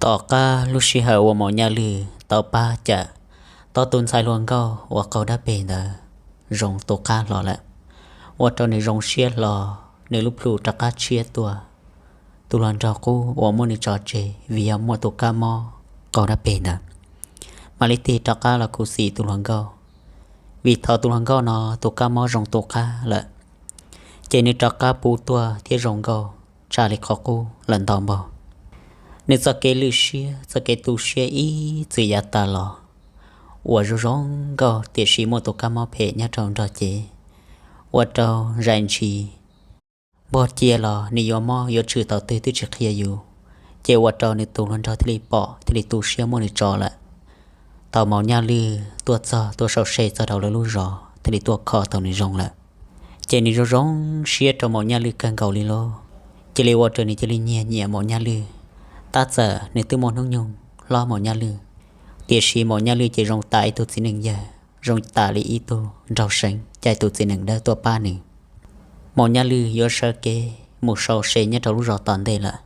Tom qab lub sij hawm uas Maum Nyaj Lwj tau pab cawm tau tus ntxhais hluas nkauj uas qaug dab peg ntawd zoo tu qab hlo lawm, ua rau nws zoo siab hlo, nws lub plhu rov qab tshiab tuaj. Tus hluas nraug qub uas muab nws tso tseg vim yog muaj tus kab mob qaug dab peg ntawd, mam li tig rov qab los khuv xim tus hluas nkauj, vim thaum tus hluas nkauj no tus kab mob zoo tu qab lawm, ces nws rov qab puv tuaj thiab zoo nkauj tshaj li qhov qub lawm ntau npaug. Nws txoj kev lwj siab, txoj kev tu siab ib txwm yav tas los uas zoo zoo nkauj, tiam sis muaj tus kab mob phem nyob rau nrog cev, ua rau zais ntshis npog cia los nws yuav mob yuav tshwm thaum twg twb tsis qhia yus, ces ua rau nws tus hluas nraug thiaj li pom thiaj li tu siab muab nws tso lawm. Thaum Maum Nyaj Lwj tuaj txog tuaj sau se txog rau lawv lub zos thiaj li tuaj kho tau nws zoo lawm, ces nws zoo zoo siab rau Maum Nyaj Lwj kawg nkaus li lauj. Cia li ua rau nws cia li nyiag nyiam Maum Nyaj Lwj. Tab txawm nws twb muaj hnub nyoog hlob Maum Nyaj Lwj, tiam sis Maum Nyaj Lwj ces zoo tam ib tug txiv neej yawg, zoo tam li ib tug nraug seev caij tus txiv neej dawb tuaj pab nws. Maum Nyaj Lwj yuav sawv kev mus sau se nyob rau lub zos tom ntej lawm.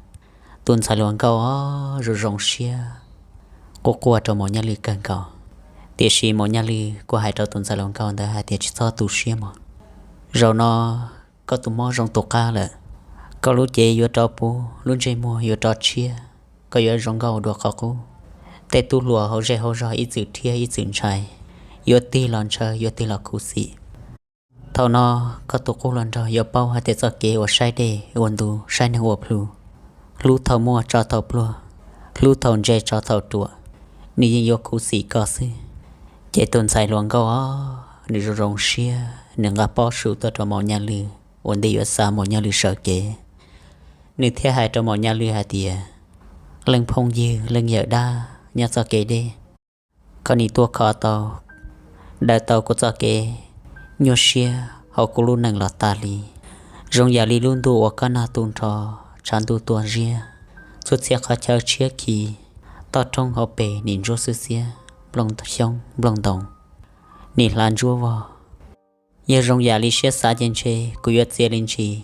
Tus ntxhais hluas nkauj os zoo zoo siab quaj quaj rau Maum Nyaj Lwj kawg nkaus, tiam sis Maum Nyaj Lwj kuj hais rau tus ntxhais hluas nkauj ntawd hais tias tsis txhob tu siab mog, zaum no koj tus mob zoo tu qab lawm, koj lub cev yuav rov puv, lub ntsej muag yuav rov tshiab, koj yuav zoo nkauj dua qhov qub. Tej tub hluas hauv zej hauv zog ib txwm rhiab ib txwm ntshai, yuav tig los ntshaw yuav tig los khuv xim. Thaum no koj tus qub hluas nraug yuav paub hais tias txoj kev uas saib dej ua ntu saib neeg ua plhu, hlub thaum muaj tso thaum pluag, hlub thaum ntse tso thaum ruam, nws yeej yuav khuv xim koj xwb. Ces tus ntxhais hluas nkauj os nws zoo zoo siab, nws nqa pob su tuaj rau Maum Nyaj Lwj ua ntej yuav xa Maum Nyaj Lwj sawv kev. Nws thiaj hais rau Maum Nyaj Lwj hais tias, leej phooj ywg leej yawm dab nyob txoj kev deb, koj nim tuaj kho tau, daws tau kuv txoj kev nyuaj siab hauv kuv lub neej los tas li. Zoo yam li lub ntuj uas kab nag tu nrho, tshav ntuj tua ziab, txhua txhia qhov chaw tshiab khiv, toj roob hauv pes nim ntsuab xwb xiab, nplooj xyoob nplooj ntoos nim hlav ntsuab vog. Yog zoo yam li siab xav ces ntshe kuv yuav txia li ntshis,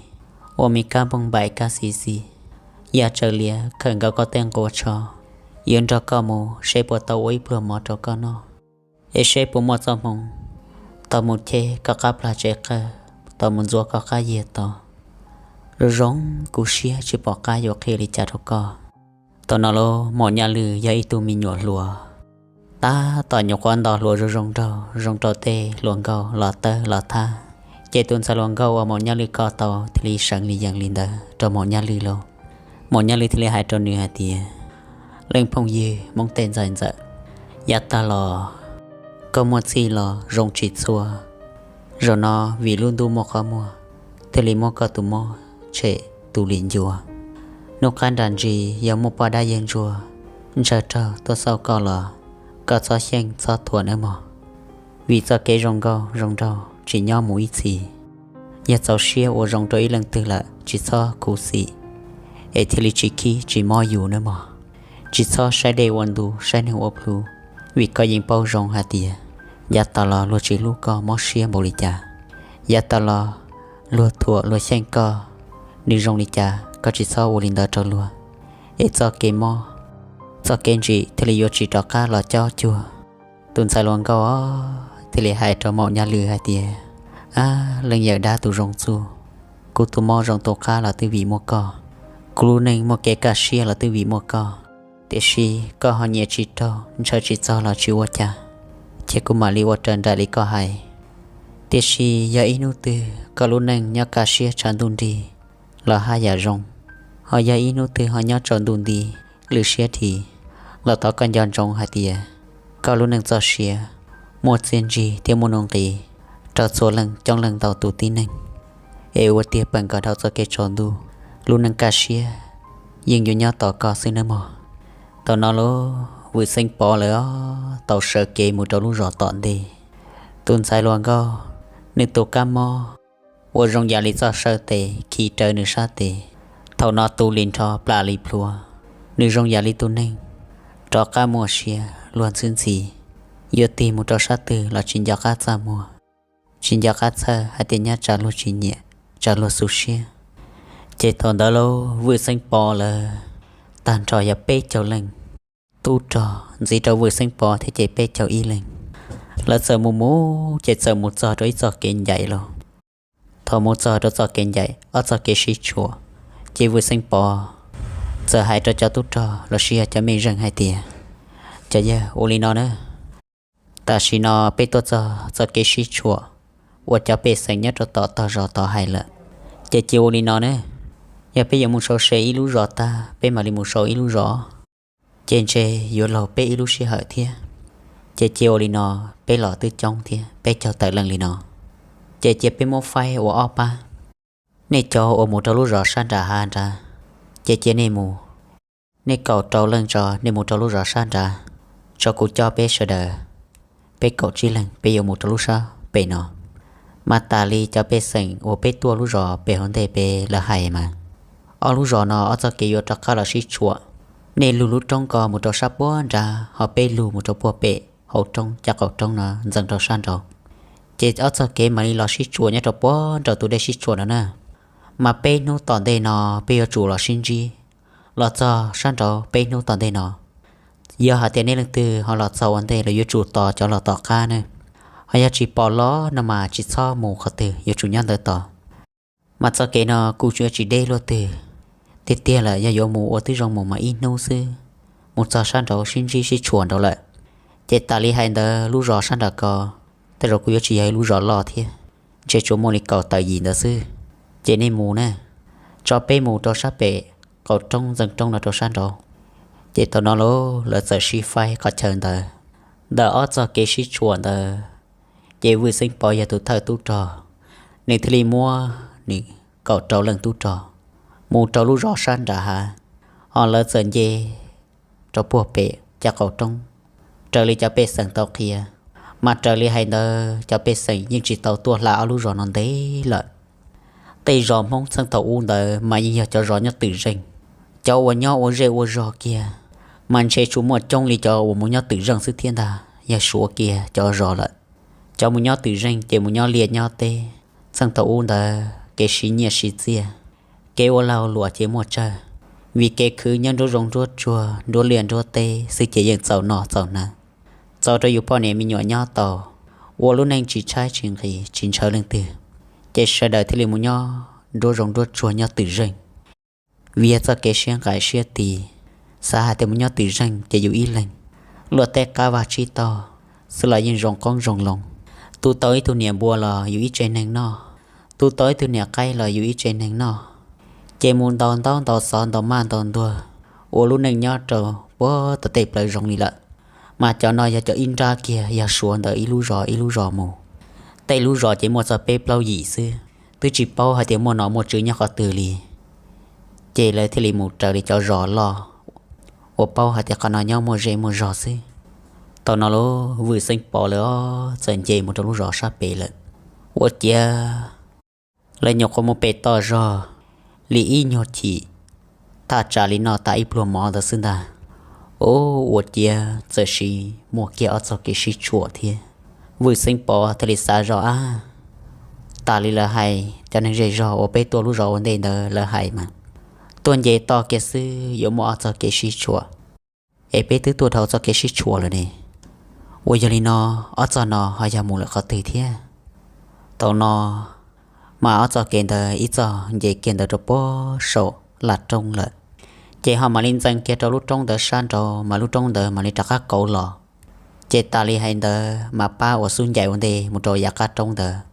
ua me kab nplooj npaim kab xis xis, ya tsaws lias khawm nkaus koj tej nquas tsho, yuav nrog koj mus seb puas tau ua ib pluag mov rau koj noj, es seb puas muaj txoj hmoo tau mus cheb koj qab plag tsev qawj, tau mus ntxuav koj qab yias to. Zoo zoo kuv siab tsis pom qab yuav qhia li cas rau koj. Thaum no los Maum Nyaj Lwj yog ib tug me nyuam hluas, tab tom nyuam qhuav nto hluas zoo zoo nraug zoo rau tej hluas nkauj los tawb los thab. Ces tus ntxhais hluas nkauj uas Maum Nyaj Lwj kho tau thiaj li seev li yees li ntawd rau Maum Nyaj Lwj lauj. Maum Nyaj Lwj thiaj li hais rau nws hais tias, leej phooj ywg Hmoob tej ntxhais ntxawm, yav tag los koj muaj txhij los zoo tsis txhua, zaum no vim lub ntuj muaj qhov muag thiaj li muab koj tus mob tshem tu li ncua. Hnub qab nram ntsis yog muaj poj dab yawg ntsuag ntshaw raug tuaj xauj koj los koj txhob xyeej txhob thuam nawb mog, vim txoj kev zoo nkauj zoo nraug tsis nyob mus ib txhis. Yog txaus siab ua zoo rau ib leej twg lawm tsis txhob khuv xim, es thiaj li tsis khib tsis mob yus nawb mog. Tsis txhob saib dej ua ntu saib neeg ua plhu, vim koj yeej paub zoo hais tias yav tas los luag tsis hlub koj mob siab npaum li cas. Yav tas los luag thuam luag xyeej koj, nws zoo li cas koj tsis txhob ua li ntawd rau luag, es txoj kev mob, txoj kev ntsim thiaj li yuav tsis rov qab los cob cuag. Tus ntxhais hluas nkauj thiaj li hais rau Maum Nyaj Lwj hais tias, ab, leej yawm dab tus zoo txuj, kuv tus mob zoo tu qab los twb vim muaj koj, kuv lub neej muaj kev kaj siab los twb vim muaj koj, tiam sis koj ho nyiam tsis raug ntshaw tsis txog los tsis ua cas, ces kuv mam li ua raws nraim li koj hais. Tiam sis yog ib hnub twg koj lub neej nyob kaj siab tshav ntuj nrig los haj yam zoo, ho yog ib hnub twg ho nyob tsaus ntuj nti lwj siab dhi los thov koj nco ntsoov hais tias koj lub neej txoj sia muaj txiaj ntsig thiab muaj nuj nqis rau txhua leej coob leej ntau tus tib neeg, es ua tiag pem nkaus dhau txoj kev tsaus ntuj, lub neej kaj siab yeej yuav nyob tos koj xwb nawb mog. Thaum no los Vwm Xeeb Pov lawv tau sawv kev mus rau lub zos tom ntej. Tus ntxhais hluas nkauj, nws tus kab mob uas zoo yam li txoj saw tes khi rawv nws sab tes, thaum no tu li nrho plam li plhuav. Nws zoo yam li tus neeg rov qab muaj sia luag ntxhwb ntxhi, yuav tig mus rau sab twg los tsis nco qab txaj muag, tsis nco qab txhawj hais tias nyab tsam luag tsis nyiam, tsam luag xu siab. Ces thaum ntawd lauj Vwj Xeeb Pov lawv tag nrho yog peb caug leej, tub rog ntxiv rau Vwm Xeeb Pov thiab ces peb caug ib leeg. Lawv txawm mus mus ces txawm mus txog rau ib txoj kev ncaim los. Thaum mus txog rau txoj kev ncaim ob txoj kev sib tshuam, ces Vwm Xeeb Pov txawm hais rau cov tub rog los sis yog cov mej zeej hais tias, Cov yawg, ua li no na, tam sim no peb tuaj txog txoj kev sib tshuam uas cov pej xeem nyob rau tom tog zos tod hais lawm. Ces cia ua li no na, yog peb yuav mus sau se ib lub zos tag peb mam li mus sau ib lub zos, ces ntshe yuav laug peb ib lub sij hawm thiab. Ces cia ua li no, peb los twb coob thiab, peb caug tawm leej li no, ces cia peb muab faib ua ob pab. Nej cov uas mus rau lub zos sab nram hav nrad, ces cia nej mus. Nej kaum rau leej tso, nej mus rau lub zos sab nrad, tso kuv coj peb sawv daws, peb kaum tsib leeg peb yuav mus rau lub sab pem no. Mas tas li cov pej xeem uas peb tuaj lub zos pem hauv ntej pem lawv hais mas, ob lub zos no ob txoj kev yuav rov qab los sib tshuam. Nej lug lub roob ko mus rau sab puag nrad, ho peb lug mus rau puag pem hauv roob, cov qaum roob no ntxeev rau sab nraud, ces ob txoj kev mam li los sib tshuam nyob rau puag nraum tus dej sib tshuam no na. Mas peb hnub tom ntej no peb yuav tsum los sib ntsib, los txog sab nraud peb hnub tom ntej no. Yog hais tias nej leej twg ho los txog ua ntej los yuav tsum tos cov los tom qab na, ho yog tsis pom los no mas tsis txhob mus qhov twg, yuav tsum nyob ntawd tos. Mas txoj kev no kuj tsis deb luaj twg, tiag tiag lawm yog yuav mus ua twb zoo mus mas ib hnub xwb, mus txog sab nraud sib ntsib sib tshuam nraud lawm. Ces tas li hais ntawd lub zos sab nram ko, tej zaum kuj yuav tsis yog ib lub zos loj thiab, ntshe tsuas muaj li kaum tawm yim ntawd xwb. Ces nej mus na, tso peb mus rau sab pem qaum roob ntxeev roob no rau sab nraud. Ces thaum no lauj lawv txawm sib faib qhov chaw ntawd, ntawm ob txoj kev sib tshuam ntawd, ces Vwm Xeeb Pov yog tus thawj tub rog, nws thiaj li muab nws kaum rau leej tub rog mus rau lub zos sab nram hav, ho lawv txawm nce rau puag pem cov qaum roob, raws li cov pej xeem tau qhia. Mas raws li hais ntawd cov pej xeem yeej tsis tau tuaj hla ob lub zos no ntev lawm. Tej zos Hmoob txheej thaum ub ntawd mas yeej yog cov zos nyob twm zeej. Cov uas nyob ua zej ua zog kiag mas ntshe tsuas muaj coob li cov uas mus nyob twm zeej xwb thiab ntag, yog suav kiag cov zos lawm. Cov mus nyob twm zeej ces mus nyob liaj nyob teb. Txheej thaum ub ntawd kev siv nyiaj siv txiaj, kev ua lag luam ces muaj tsawg, vim kev khwv nyob nruab zoov nruab tsuag nruab liaj nruab teb xwb ces yeej txaus noj txaus hnav, txaus rau yus poj niam me nyuam nyob tau, ua lub neej tsis tshaib tsis nqhis tsis ntshaw leej twg. Ces sawv daws thiaj li mus nyob nruab zoov nruab tsuag nyob twm zeej. Vim yog txoj kev siab nqaim siab tis, xav hais tias mus nyob twm zeej ces yus ib leeg, luaj tej qab vaj tsib taug xwb los yeej zoo qoob zoo loo. Tu tau ib tug niam npua los yus ib tse neeg noj, tu tau ib tug niam qaib los yus ib tse neeg noj. Ces mus ntaus ntaub ntaus xov ntaus maj ntaus ntuag, ua lub neej nyob rau puag tom tej plawv zoov li lawm. Mas cov no yog cov ib nrab kiag yog suav ntawm ib lub zos ib lub zos mus. Tej lub zos ces muaj txog peb plaub yim xwb, twb tsis paub hais tias muaj nom muaj tswv nyob qhov twg li. Ces lawv thiaj li mus raws li cov zos loj uas paub hais tias qhov no nyob muaj zej muaj zog xwb. Thaum no lauj, Vwm Xeeb Pov lawv txawm nce mus rau lub zos sab pem lawm. Ua ciav lawv nyuam qhuav mus pem toj zog li ib nyuag chim, thaj tsam li noj tas ib pluag mov ntawd xwb ntag. Ub, ua ciav txawm sis muaj kiag ob txoj kev sib tshuam thiab. Vwm Xeeb Pov thiaj li xav zoj, ab, tas li lawv hais, cov neeg zej zog uas peb tuaj lub zos ua ntej ntawd lawv hais mas, tuaj nce toj kiag xwb yuav muaj ob txoj kev sib tshuam, es peb twb tuaj dhau txoj kev sib tshuam lawm ne. Uas yog li no, ob txoj no ho yog mus lawm qhov twg thiab? Thaum no mas ob txoj kev ntawd ib txoj nce kiag ntawd rau puag saum laj roob lawm, ces ho mam li ntxeev kiag rau lub roob ntawd sab nraud, mas lub roob ntawd mam li rov qab kauv los. Ces tas li hais ntawd mas pab uas xub ncaim ua ntej mus rau yav qab roob ntawd,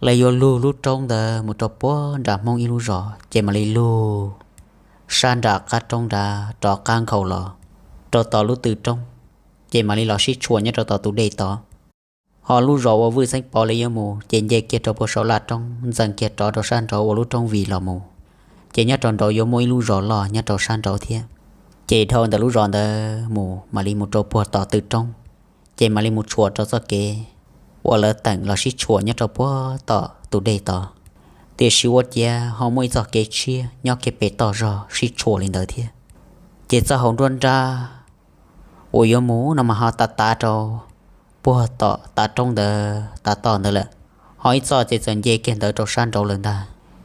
lawv yuav lug lub roob ntawd mus rau puag nram Hmoob ib lub zos, ces mam li lug sab nram qab roob nrad rov qab nkhaus los rau tom lub tw roob, ces mam li los sib tshuam nyob rau tom tus dej tod. Ho lub zos uas Vwj Xeeb Pov lawv yuav mus ces nce kiag rau puag saum laj roob, ntxeev kiag rov rau sab nraud uas lub roob vim los mus, ces nyob rau nraud yuav muaj ib lub zos loj nyob rau sab nraud thiab. Ces dhau ntawm lub zos ntawd mus mam li mus rau puag tom tw roob, ces mam li mus tshuam rau txoj kev uas lawv teem los sib tshuam nyob rau puag tom tus dej tod. Tiam sis ua ciav ho muaj ib txoj kev tshiab nyob kiag pem toj zog sib tshuam li ntawd thiab. Ces txoj hauv nruab nrab uas yuav mus no mas ho tav tav rau puag tom tav roob ntawd tav toj ntawd lawm. Ho ib txoj ces txawm nce kiag ntawd rau sab nraud lawm ntag.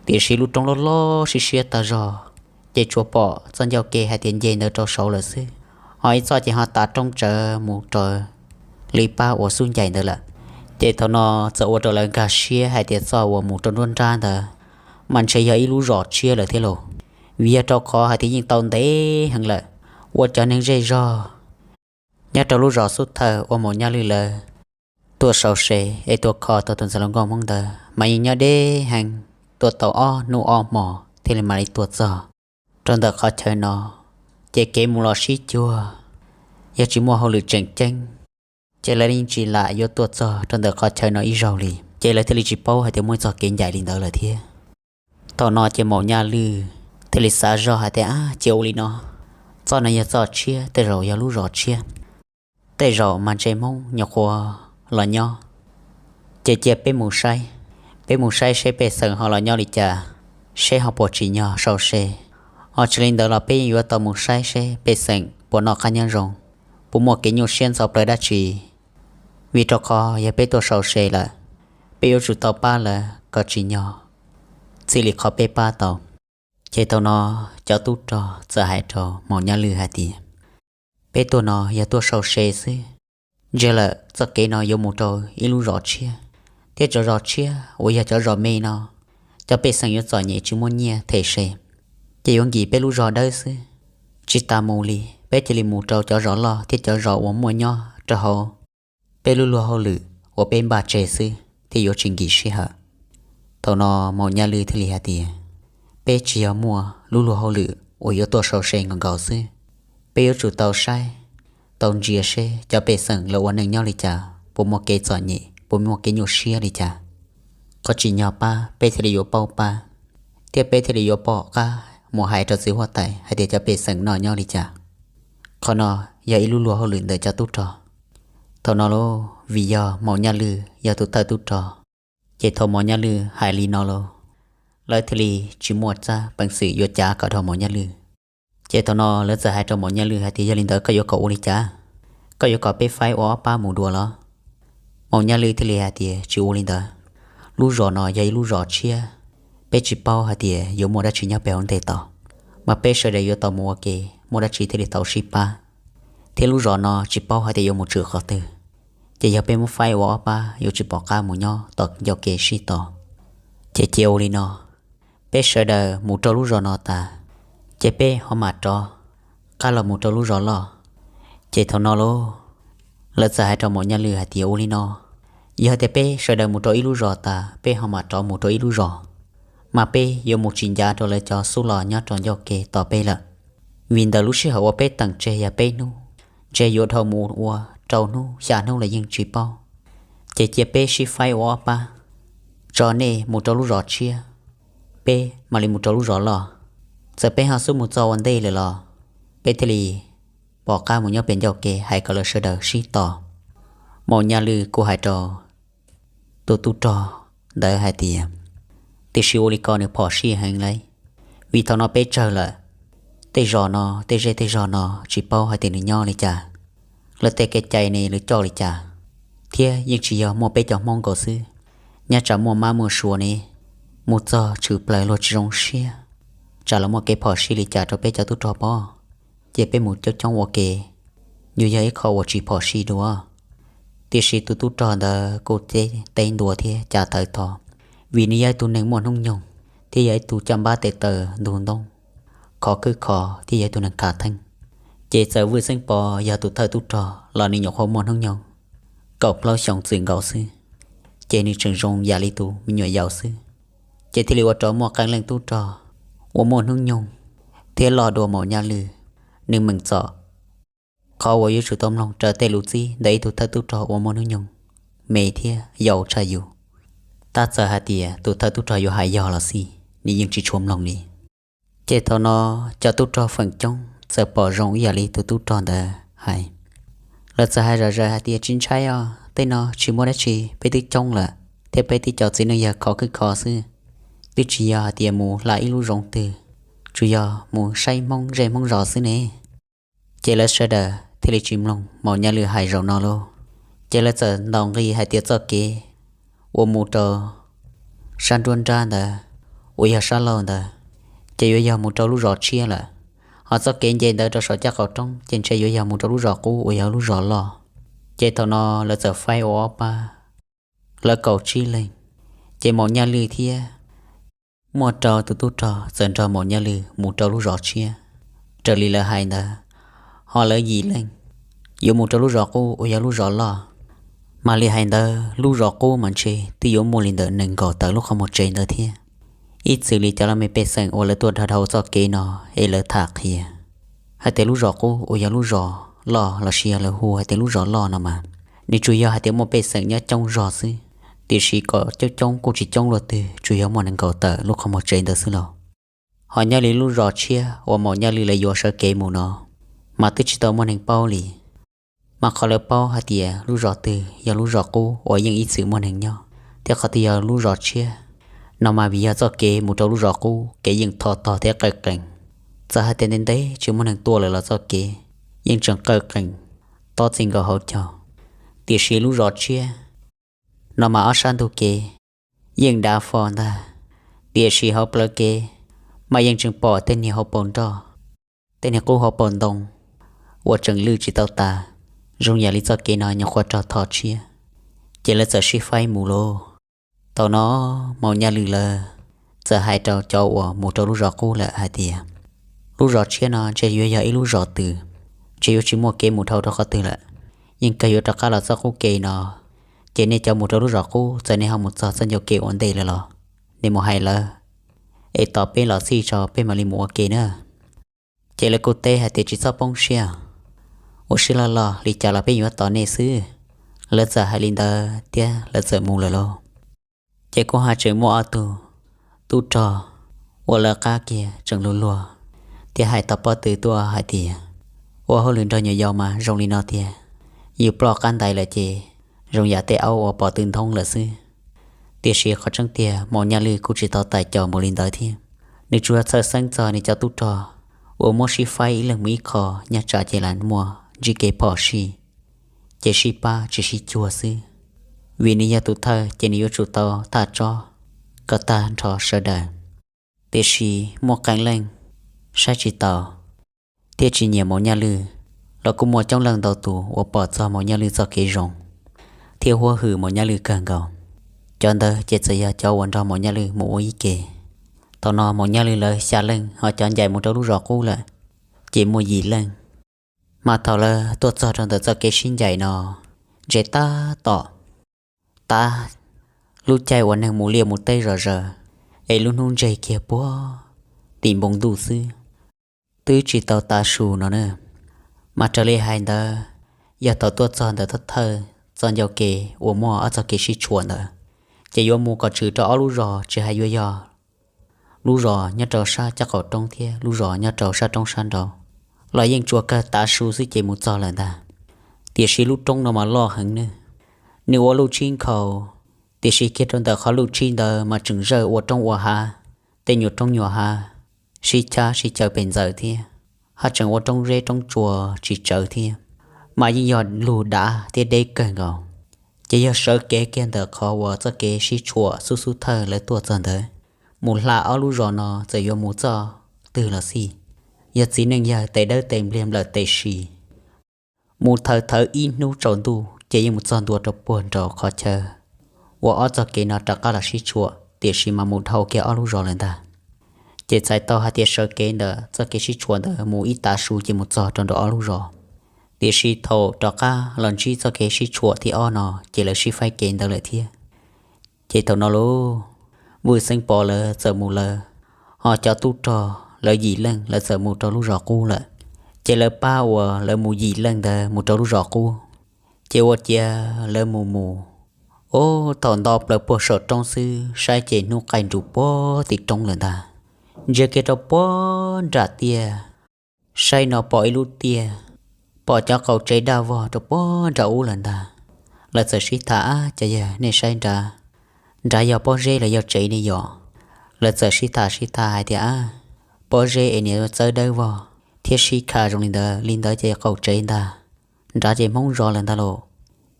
Tiam sis lub roob loj loj siab siab tag zog, ces tsuas pom txoj ncauj ke hais tias nce ntawd rau saud lawm xwb. ho ib txoj ces ho tav roob tsawv mus rau li pab uas xub ncaim ntawd lawm. Ces thaum no txawm ua rau lawv nkag siab hais tias txoj uas mus rau nruab nrab ntawd mas ntshe yog ib lub zos tshiab lawm thiab lauj, vim yog rau qhov hais tias yeej tau ntev heev lawm uas cov neeg zej zog nyob rau lub zos xub thawj uas Maum Nyaj Lwj lawv tuaj sau se es tuaj kho tau tus ntxhais hluas nkauj Hmoob ntawd mas yeej nyob deb heev, tuaj tau ob hnub ob hmos thiaj li mam li tuaj txog rau ntawm qhov chaw no. Ces kev mus los sib cuag, yog tsis muaj hauj lwm tseem ceeb ces lawv yeej tsis lam yuav tuaj txog rau ntawm qhov chaw no ib zaug li. Ces lawv thiaj li tsis paub hais tias muaj ib txoj kev ncaim li ntawd lawm thiab. Thaum no ces Maum Nyaj Lwj thiaj li xav zog hais tias, Ab, cia ua li no, txoj no yog txoj tshiab, tej zaum yog lub zos tshiab, tej zaum mas ntshe Hmoob nyuam qhuav los nyob. Ces cia peb mus saib, peb mus saib seb pej xeem ho los nyob li cas, seb ho puas tsim nyog sau se. Ho tsis li ntawd los peb yeej yuav tau mus saib seb pej xeem puas noj qab nyob zoo, puas muaj kev nyuaj siab ntxhov plawv dab tsi. Vim rau qhov yog peb tuaj sau se lawm, peb yuav tsum tau pab lawv kom tsim nyog txij li qhov peb pab tau. Ces thaum no cov tub rog txawm hais rau Maum Nyaj Lwj hais tias, Peb tuaj no yog tuaj sau se xwb, ntsia lawm txoj kev no yuav mus rau ib lub zos tshiab, thiab cov zos tshiab uas yog cov zos me no, cov pej xeem yuav txom nyem tsis muaj nyiaj them se, ces yuav nkim peb lub zos dawb xwb. Tsis tas mus li, peb cia li mus rau cov zos loj thiab cov zos uas muaj nyob rau hauv peb lub luag hauj lwm uas peb npaj tseg xwb thiaj yuav tsis nkim sij hawm. Thaum no Maum Nyaj Lwj thiaj li hais tias, Peb tsis yog muaj lub luag hauj lwm uas yuav tuaj sau se nkaus nkaus xwb, peb yuav tsum tau saib, tau ntsia seb cov pej xeem lawv ua neej nyob li cas, puas muaj kev txom nyem, puas muaj kev nyuaj siab li cas. Qhov tsim nyog pab peb thiaj li yuav paub pab, thiab peb thiaj li yuav pom qab mus hais rau txiv huab tais hais tias cov pej xeem no nyob li cas. Qhov no yog ib lub luag hauj lwm ntawm cov tub rog. Thaum no lauj, vim yog Maum Nyaj Lwj yog tus thawj tub rog, ces thaum Maum Nyaj Lwj hais li no lauj, lawv thiaj li tsis muaj tsab peev xwm yuav cav kom dhau Maum Nyaj Lwj. Ces thaum no lawv txawm hais rau Maum Nyaj Lwj hais tias, Yog li ntawd koj yuav kom ua li cas? Koj yuav kom peb faib ua ob pab mus dua los? Maum Nyaj Lwj thiaj li hais tias, Tsis ua li ntawd. Lub zos no yog ib lub zos tshiab, peb tsis paub hais tias yuav muaj dab tsi nyob pem hauv ntej tod, mas peb sawv daws yuav tau mus ua ke, muaj dab tsi thiaj li tau sib pab. Thiab lub zos no tsis paub hais tias yuav mus tshwm qhov twg, ces yog peb muab faib ua ob pab yuav tsis pom qab mus nyob tom ncauj ke sib tos. Ces cia ua li no, peb sawv daws mus rau lub zos no tas, ces peb ho mam rov qab los mus rau lub zos loj. Ces thaum no lauj, lawv txawm hais rau Maum Nyaj Lwj hais tias, Ua li no, yog tias peb sawv daws mus rau ib lub zos tas peb ho mam rov mus rau ib lub zos, mas peb yuav mus tsis ncav rau lawv cov xub los nyob rau ncauj ke tos peb lawm. Vim ntawm lub sij hawm uas peb teem tseg yog peb hnub, ntshe yuav dhau mus ua rau hnub xya hnub los yeej tsis paub. Ces cia peb sib faib ua ob pab, tso nej mus rau lub zos tshiab, peb mam li mus rau lub zos loj. Txawm peb ho xub mus txog ua ntej lawm los peb thiaj li pom qab mus nyob pem ncauj ke hais kom lawv sawv daws sib tos. Maum Nyaj Lwj kuj hais rau tus tub rog ntawd hais tias, Tiam sis ua li ko nws phom sij heev lauj, vim thaum no peb tsawg lawm, tej zos no, tej zej tej zos no tsis paub hais tias nws nyob li cas, lawv tej kev cai ne lawv coj li cas, thiab yeej tsis yog muaj peb cov Hmoob nkaus xwb, nyob tsam muaj mab muaj suav ne, mus txog tshwm plaws luag tsis zoo siab, tsam los muaj kev phom sij li cas rau peb cov tub rog pob. Ces peb mus coob coob ua ke, yuav yog ib qho uas tsis phom sij dua. Tiam sis tus tub rog ntawd kuj teb ntua thiab cav tawv tho, vim nws yog ib tug neeg muaj hnub nyoog, thiab yog ib tug coj npab tes taw ntug ntoo, khov khwb kho thiab yog ib tug neeg khav theeb. Ces txawm Vwj Xeeb Pov yog tus thawj tub rog los nws nyuam qhuav muaj hnub nyoog kaum plaub xyoos txwm nkaus xwb, ces nws tseem zoo yam li tus me nyuam yaus xwb. Ces thiaj li ua rau muaj qee leej tub rog uas muaj hnub nyoog thiab loj dua Maum Nyaj Lwj, nws meem txom qhov uas yuav tsum tau mloog raws tej lus txib ntawm ib tug thawj tub rog uas muaj hnub nyoog me thiab yau tshaj yus. Tab txawm hais tias tus thawj tub rog yuav hais yog los xij, nws yeej tsis tshua mloog li. Ces thaum no cov tub rog feem coob txawm pom zoo ib yam li tus tub rog ntawd hais. Lawv txawm hais zom zaws hais tias, Tsis ntshai os, tej no tsis muaj dab tsi, peb twb coob lawm, thiab peb twb cov txiv neej yawg khov khwb kho xwb. Twb tsis yog hais tias mus hla ib lub zoov twg, tsuas yog mus saib Hmoob zej Hmoob zos xwb ne. Ces lawv sawv daws thiaj li tsis mloog Maum Nyaj Lwj hais zaum no lauj. Ces lawv txawm ntaus nqi hais tias txoj kev uas mus rau sab nruab nrab ntawd, uas yog sab laug ntawd, ces yuav yog mus rau lub zos tshiab lawm. Ho txoj kev nce ntawd rau saum caj qaum roob ces ntshe yuav yog mus rau lub zos qub uas yog lub zos loj. Ces thaum no lawv txawm faib ua ob pab, lawv kaum tsib leeg. Ces Maum Nyaj Lwj thiab muaj rau tus tub rog txawm nrog Maum Nyaj Lwj mus rau lub zos tshiab raws li lawv hais ntawd. Ho lawv yim leej yuav mus rau lub zos qub uas yog lub zos loj. Mas li hais ntawd lub zos qub mas ntshe twb yuav muaj li ntawm nees nkaum tawm lub qhov muag tsev ntawd thiab. Ib txwm li cov laj mej pej xeem uas lawv tuaj dhau dhau txoj kev no es lawv tham qhia hais tias lub zos qub uas yog lub zos loj los sis yog lawv hu hais tias lub zos loj no mas nws tsuas yog hais tias muaj pej xeem nyob coob zog xwb, tiam sis kom coob coob kuj tsis coob luaj twg, tsuas yog muaj nees nkaum tawm lub qhov muag tsev ntawd xwb lauj. Ho nyob li lub zos tshiab uas Maum Nyaj Lwj lawv yuav sawv kev mus no mas twb tsis tau muaj neeg paub li. Mas qhov lawv paub hais tias lub zos twg yog lub zos qub uas yeej ib txwm muaj neeg nyob, thiab qhov twg yog lub zos tshiab no mas vim yog txoj kev mus rau lub zos qub kev yeej tho tog thiab qawj qees. Txawm hais tias ntev ntev tsis muaj neeg tuaj lawm los txoj kev yeej tseem qawj qees tob txij nkaus hauv caug. Tiam sis lub zos tshiab no mas ob sab ntug kev yeej dav fo ntag, tiam sis hauv plawv kev mas yeej tseem pom tej niag hauv paus nroj, tej niag qub hauv paus ntoo uas tseem lwj tsis tau tas, zoo yam li txoj kev no nyuam qhuav raug tho tshiab. Ces lawv txawm sib faib mus lauj. Thaum no Maum Nyaj Lwj lawv txawm hais rau cov uas mus rau lub zos qub lawm hais tias lub zos tshiab no ntshe yuav yog ib lub zos twg, ntshe yuav tsis muaj kev mus dhau rau qhov twg lawm. Yeej kawg yuav rov qab los txoj qub kev no. Ces nej cov mus rau lub zos qub txawm nej ho mus txog txoj ncauj kev ua ntej lawm los nej mus hais lawv es tos peb los txhij tso peb mam li mus ua ke na. Ces lawv kuj teb hais tias tsis txhob poob siab, ua siab loj loj li cas los peb yuav tos nej xwb. Lawv txawm hais li ntawd thiab lawv txawm mus lawm lauj. Ces kuj ho tseem muaj ob tug tub rog uas lawv qab kiag tseem luag luag thiab hais tau pob tw tuaj hais tias ua hauj lwm nrog nyuam yaus mas zoo li no tiag, yus ploj qab ntais lawm ces zoo yam tej aub uas pom tw nthoob lawm xwb. Tiam sis qhov tseeb tiag Maum Nyaj Lwj kuj tsis tau tawm cos npaum li ntawd thiab. Nws tsuas txhawj xeeb txog nws cov tub rog uas muab sib faib ib leeg mus ib qho, nyob tsam ces lam muaj ntsib kev phom sij, ces sib pab tsis sib cuag xwb. Vim nws yog tus thawj ces nws yuav tsum tau thaj tsob kom tag nrho sawv daws. Tiam sis muaj qee leej saib tsis taus thiab tsis nyiam Maum Nyaj Lwj los kuj muaj coob leej ntau tus uas pom txog Maum Nyaj Lwj txoj kev zoo thiab huab hwm Maum Nyaj Lwj kawg nkaus. Cov ntawd ces txawm yog cov uas nrog Maum Nyaj Lwj mus ua ib ke. Thaum no Maum Nyaj Lwj lawv xya leej ho cov ncaim mus rau lub zos qub lawm, ces muaj yim leej. Mas thaum lawv tuaj txog rau ntawm txoj kev sib ncaim no, ntshe tab tom tav lub caij uas neeg mus liaj mus teb zom zaws, es lub hnub ntseg kiag puag tim npoo ntuj xwb, twb tsis tau tav su no na. Mas raws li hais ntawd, yog thaum tuaj txog ntawm thawj thawj txoj ncauj kev uas muaj ob txoj kev sib tshuam ntawd, ces yuav mus kom tshwm rau ob lub zos, tsis hais yuav yog lub zos nyob rau sab caj qaum roob thiab lub zos nyob rau sab roob sab nraud, los yeej tsuas kawg tav su xwb ces mus txog lawm ntag. Tiam sis lub roob no mas loj heev ne, nws ua luj tshib nkhaus, tiam sis kiag rau ntawm qhov luj tshib ntawd mas tseem zawj ua roob ua hav, tej nyuam roob nyuam hav sib cab sib caw pes ntxaws thiab, haj tseem ua roob zeb roob tsua tsis tsawv thiab, mas yeej yog lug dav thiab deb kawg nkaus. Ces yog sawv kev kiag ntawm qhov uas txoj kev sib tshuam xub xub thawj lawv tuaj txog ntawd, mus hla ob lub zos no txawm yuav mus txoj twg los xij, yog txiv neej yawg tes dawb tes npliag nplawm tes si, mus thawv thawv ib hnub tsaus ntuj ces yeej mus txog ntua rau puag nraum qhov chaw uas ob txoj kev no rov qab los sib tshuam, tiam sis mas mus dhau kiag ob lub zos lawm ntag. Ces txhais tau hais tias sawv kev ntawm txoj kev sib tshuam ntawd mus ib tav su ces mus txog rau nraum ob lub zos. Tiam sis thaum rov qab los ntsib txoj kev sib tshuam thib ob no ces lawv sib faib kev ntawd lawm thiab. Ces thaum no lauj, Vwj Xeeb Pov lawv txawm mus lawv, ho cov tub rog lawv yim leej lawv txawm mus rau lub zos qub lawm. Ces lawv pab uas lawv mus yim leej ntawd mus rau lub zos qub, ces ua ciav lawv mus mus, ub, thaum nto plaws puag saum roob xwb saib ces hnub qaij nrus puag tim roob lawm ntag. Ntsia kiag rau puag nram tiaj, saib no pom ib lub tiaj, pom cov qaum tsev daj vog rau puag nram ub lawm ntag. Lawv txawm sib tham, Ab, cov yawg, nej saib nrad, nrad yog pob zeb los yog tsev ne yom? Lawv txawm sib tham sib tham hais tias, Ab, pob zeb es niam txawb dawb vog thiab sib kha zoo li ntawd, li ntawd ces qaum tsev ntag. Nrad ces Hmoob zos lawm ntag lauj.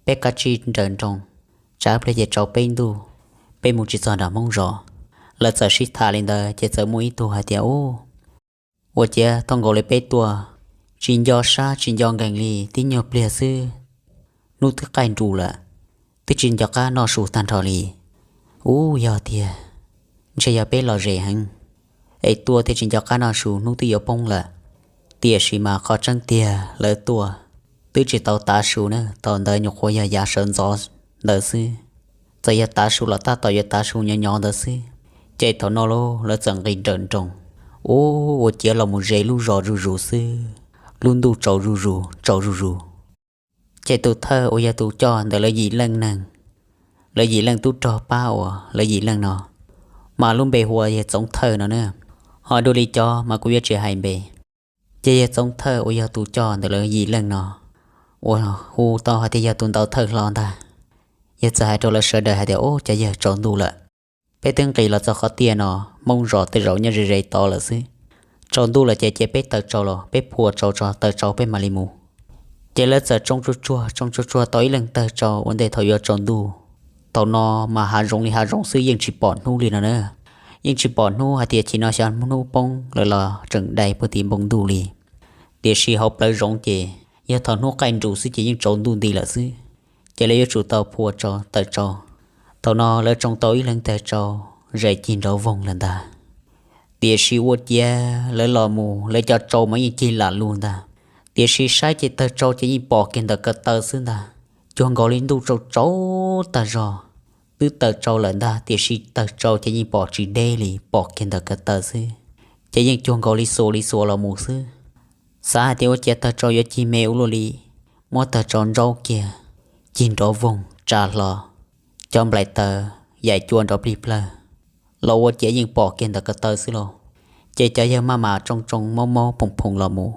Peb kav tsij nrawm nroos, tsam pliag ces tsaus peb ntuj, peb mus tsis txog nram Hmoob zos. Lawv txawm sib tham li ntawd ces txawm muaj ib tug hais tias, Ub, Ua ciav thaum nkaus li peb tuaj, tsis nco sab tsis nco nkees li, tib nyuag pliag xwb hnub twb qaij nrus lawm, twb tsis nco qab noj su tag nrho li. Ub, yog tiag, ntshe yog peb los ze heev es tuaj thiaj tsis nco qab noj su, hnub twb yuav poob lawm. Tiam sis mas qhov tseeb tiag lawv tuaj twb tsis tau tav su na, thaum ntawd nyuam qhuav yog yav sawv ntxov ntawd xwb. Txawm yog tav su los tab tom yuav tav su nyob nyob ntawd xwb, ces thaum no lauj lawv txawm nqis nrawm nroos. Ub, ua ciav los mus ze lub zos zuj zus xwb, lub ntuj tsaus zuj zus tsaus zuj zus. Ces tus thawj uas yog tus coj ntawm lawv yim leej neeg, lawv yim leej tub rog pab uas lawv yim leej no, mas lub npe hu ua yawg Txoov Thawj no na. Ho dua li cov mas kuv yuav tsis hais npe. Ces yawg Txoov Thawj uas yog tus coj ntawm lawv yim leej no, uas hu tau hais tias yog tus ntawd thawj hlo ntag, yawg txawm hais rau lawv sawv daws hais tias, Ub, cov yawg, tsaus ntuj lawm. Peb twb nqis los txog qhov tiaj no, Hmoob zos tej zaum nyob ze ze tod lawm xwb. Tsaus ntuj lawm ces cia peb tawm tsau los, peb phua tsau tso, tawm tsau peb mam li mus. Ces lawv txawm tsoo tsuag tsuag, tsoo tsuag tsuag tau ib leeg tawg tsau ua ntej thaum yuav tsaus ntuj. Thaum no mas hav zoov li hav zoov xwb, yeej tsis pom hnub li no na. Yeej tsis pom hnub hais tias chim no xyov hnub poob lawm los tseem dai puag tim npoo ntuj li. Tiam sis hauv plawv zoov ces yog thaum hnub qaij nrus xwb ces yeej tsaus ntuj nti lawm xwb. Ces lawv yuav tsum tau phua tsau tawm tsau. Thaum no lawv tsoo tau ib leeg tawg tsau zais cig nrov voog lawm ntag. Tiam sis ua ciav lawv los mus lawv cov tsau mas yeej cig lam lug ntag. Tiam sis saib ces tawg tsau ces yeej pom kiag ntawm ko taw xwb ntag. Cuag nkaus li ntuj tsaus tsaus tag zog. Twb tawg tsau lawm ntag tiam sis tawg tsau ces yeej pom tsis deb li, pom kiag ntawm ko taw xwb. Ces yeej cuag nkaus li xuas li xuas los mus xwb. Xav hais tias ua ciav tawg tsau yuav cig me ua luaj li, muab tawg tsau ntsaub kiag, cig nrov voog tsa hlo, cov nplaim taws yaim cua nrov plig plawg, los ua ciav yeej pom kiag ntawm ko taw xwb lauj. Ces cov yawg maj mam tsoo tsoo maub maub phoom phoom los mus.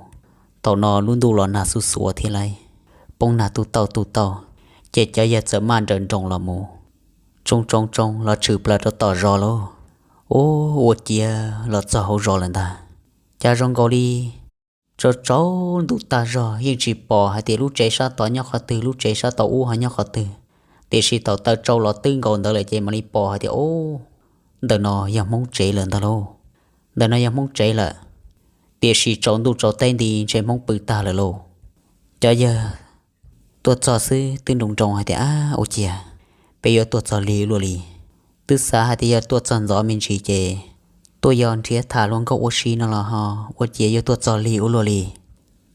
Thaum no lub ntuj los nag xuj xuav thiab lauj, poob nag tu tauj tu tauj. Ces cov yawg txawm maj nrawm nroos los mus, tsoo tsoo tsoo los tshwm plaws rau tom zos lauj. Ub, ua ciav los txog hauv zos lawm ntag. Cas zoo nkaus li tsaus tsaus ntuj tag zog yeej tsis pom hais tias lub tsev sab tod nyob qhov twg, lub tsev sab tod ub ho nyob qhov twg. Tiam sis thaum tawg tsau los twb nkaus ntawd lawm ces mam li pom hais tias, Ub, ntawm no yog Hmoob tsev lawm ntag lauj. Ntawm no yog Hmoob tsev lawm. Tiam sis tsaus ntuj tsaus teb nti ntshe Hmoob pw tag lawm lauj. Cov yawg tuaj txog xwb twb nroo nroo hais tias, Ab, ua ciav peb yuav tuaj txog lig ua luaj li. Twb xav hais tias yog tuaj txog ntxov me ntsis ces tuaj yog nrhiav tham luag nkauj ua si no los ho ua ciav yuav tuaj txog lig ua luaj li.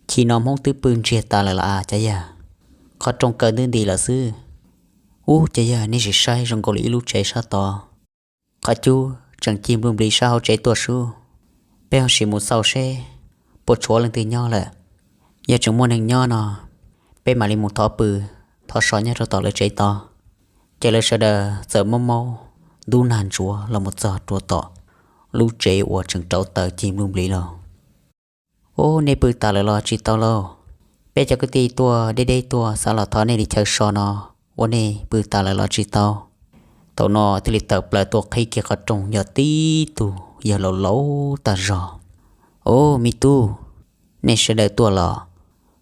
Chim no Hmoob twb pw ntsiag tas lawm los as cov yawg. Qhov rooj kaw ntub nti lawm xwb. Ub, cov yawg, nej sim saib, zoo nkaus li ib lub tsev sab tod, qhov cub tseem cig npluj nplis sab hauv tsev tuaj sub. Peb ho sim mus xauj seb puas tshuav leej twg nyob lawm. Yog tseem muaj neeg nyob no, peb mam li mus thov pw, thov so nyob rau tom lawv tsev tod. Ces lawv sawv daws txawm maub maub ntub nag ntsuav los mus txog rau tom lub tsev uas tseem rauv taws cig npluj nplis lauj. Ub, nej pw tas lawm los tsis tau lauj. Peb cov kwv tij tuaj deb deb tuaj xav los thov nej li chaw so no, ua nej pw tas lawm los tsis tau. Thaum no thiaj li tawm plaws tuaj qhib kiag qhov rooj yog tib tug yawg laus laus tag zog. Ub, me tub, nej sawv daws tuaj los?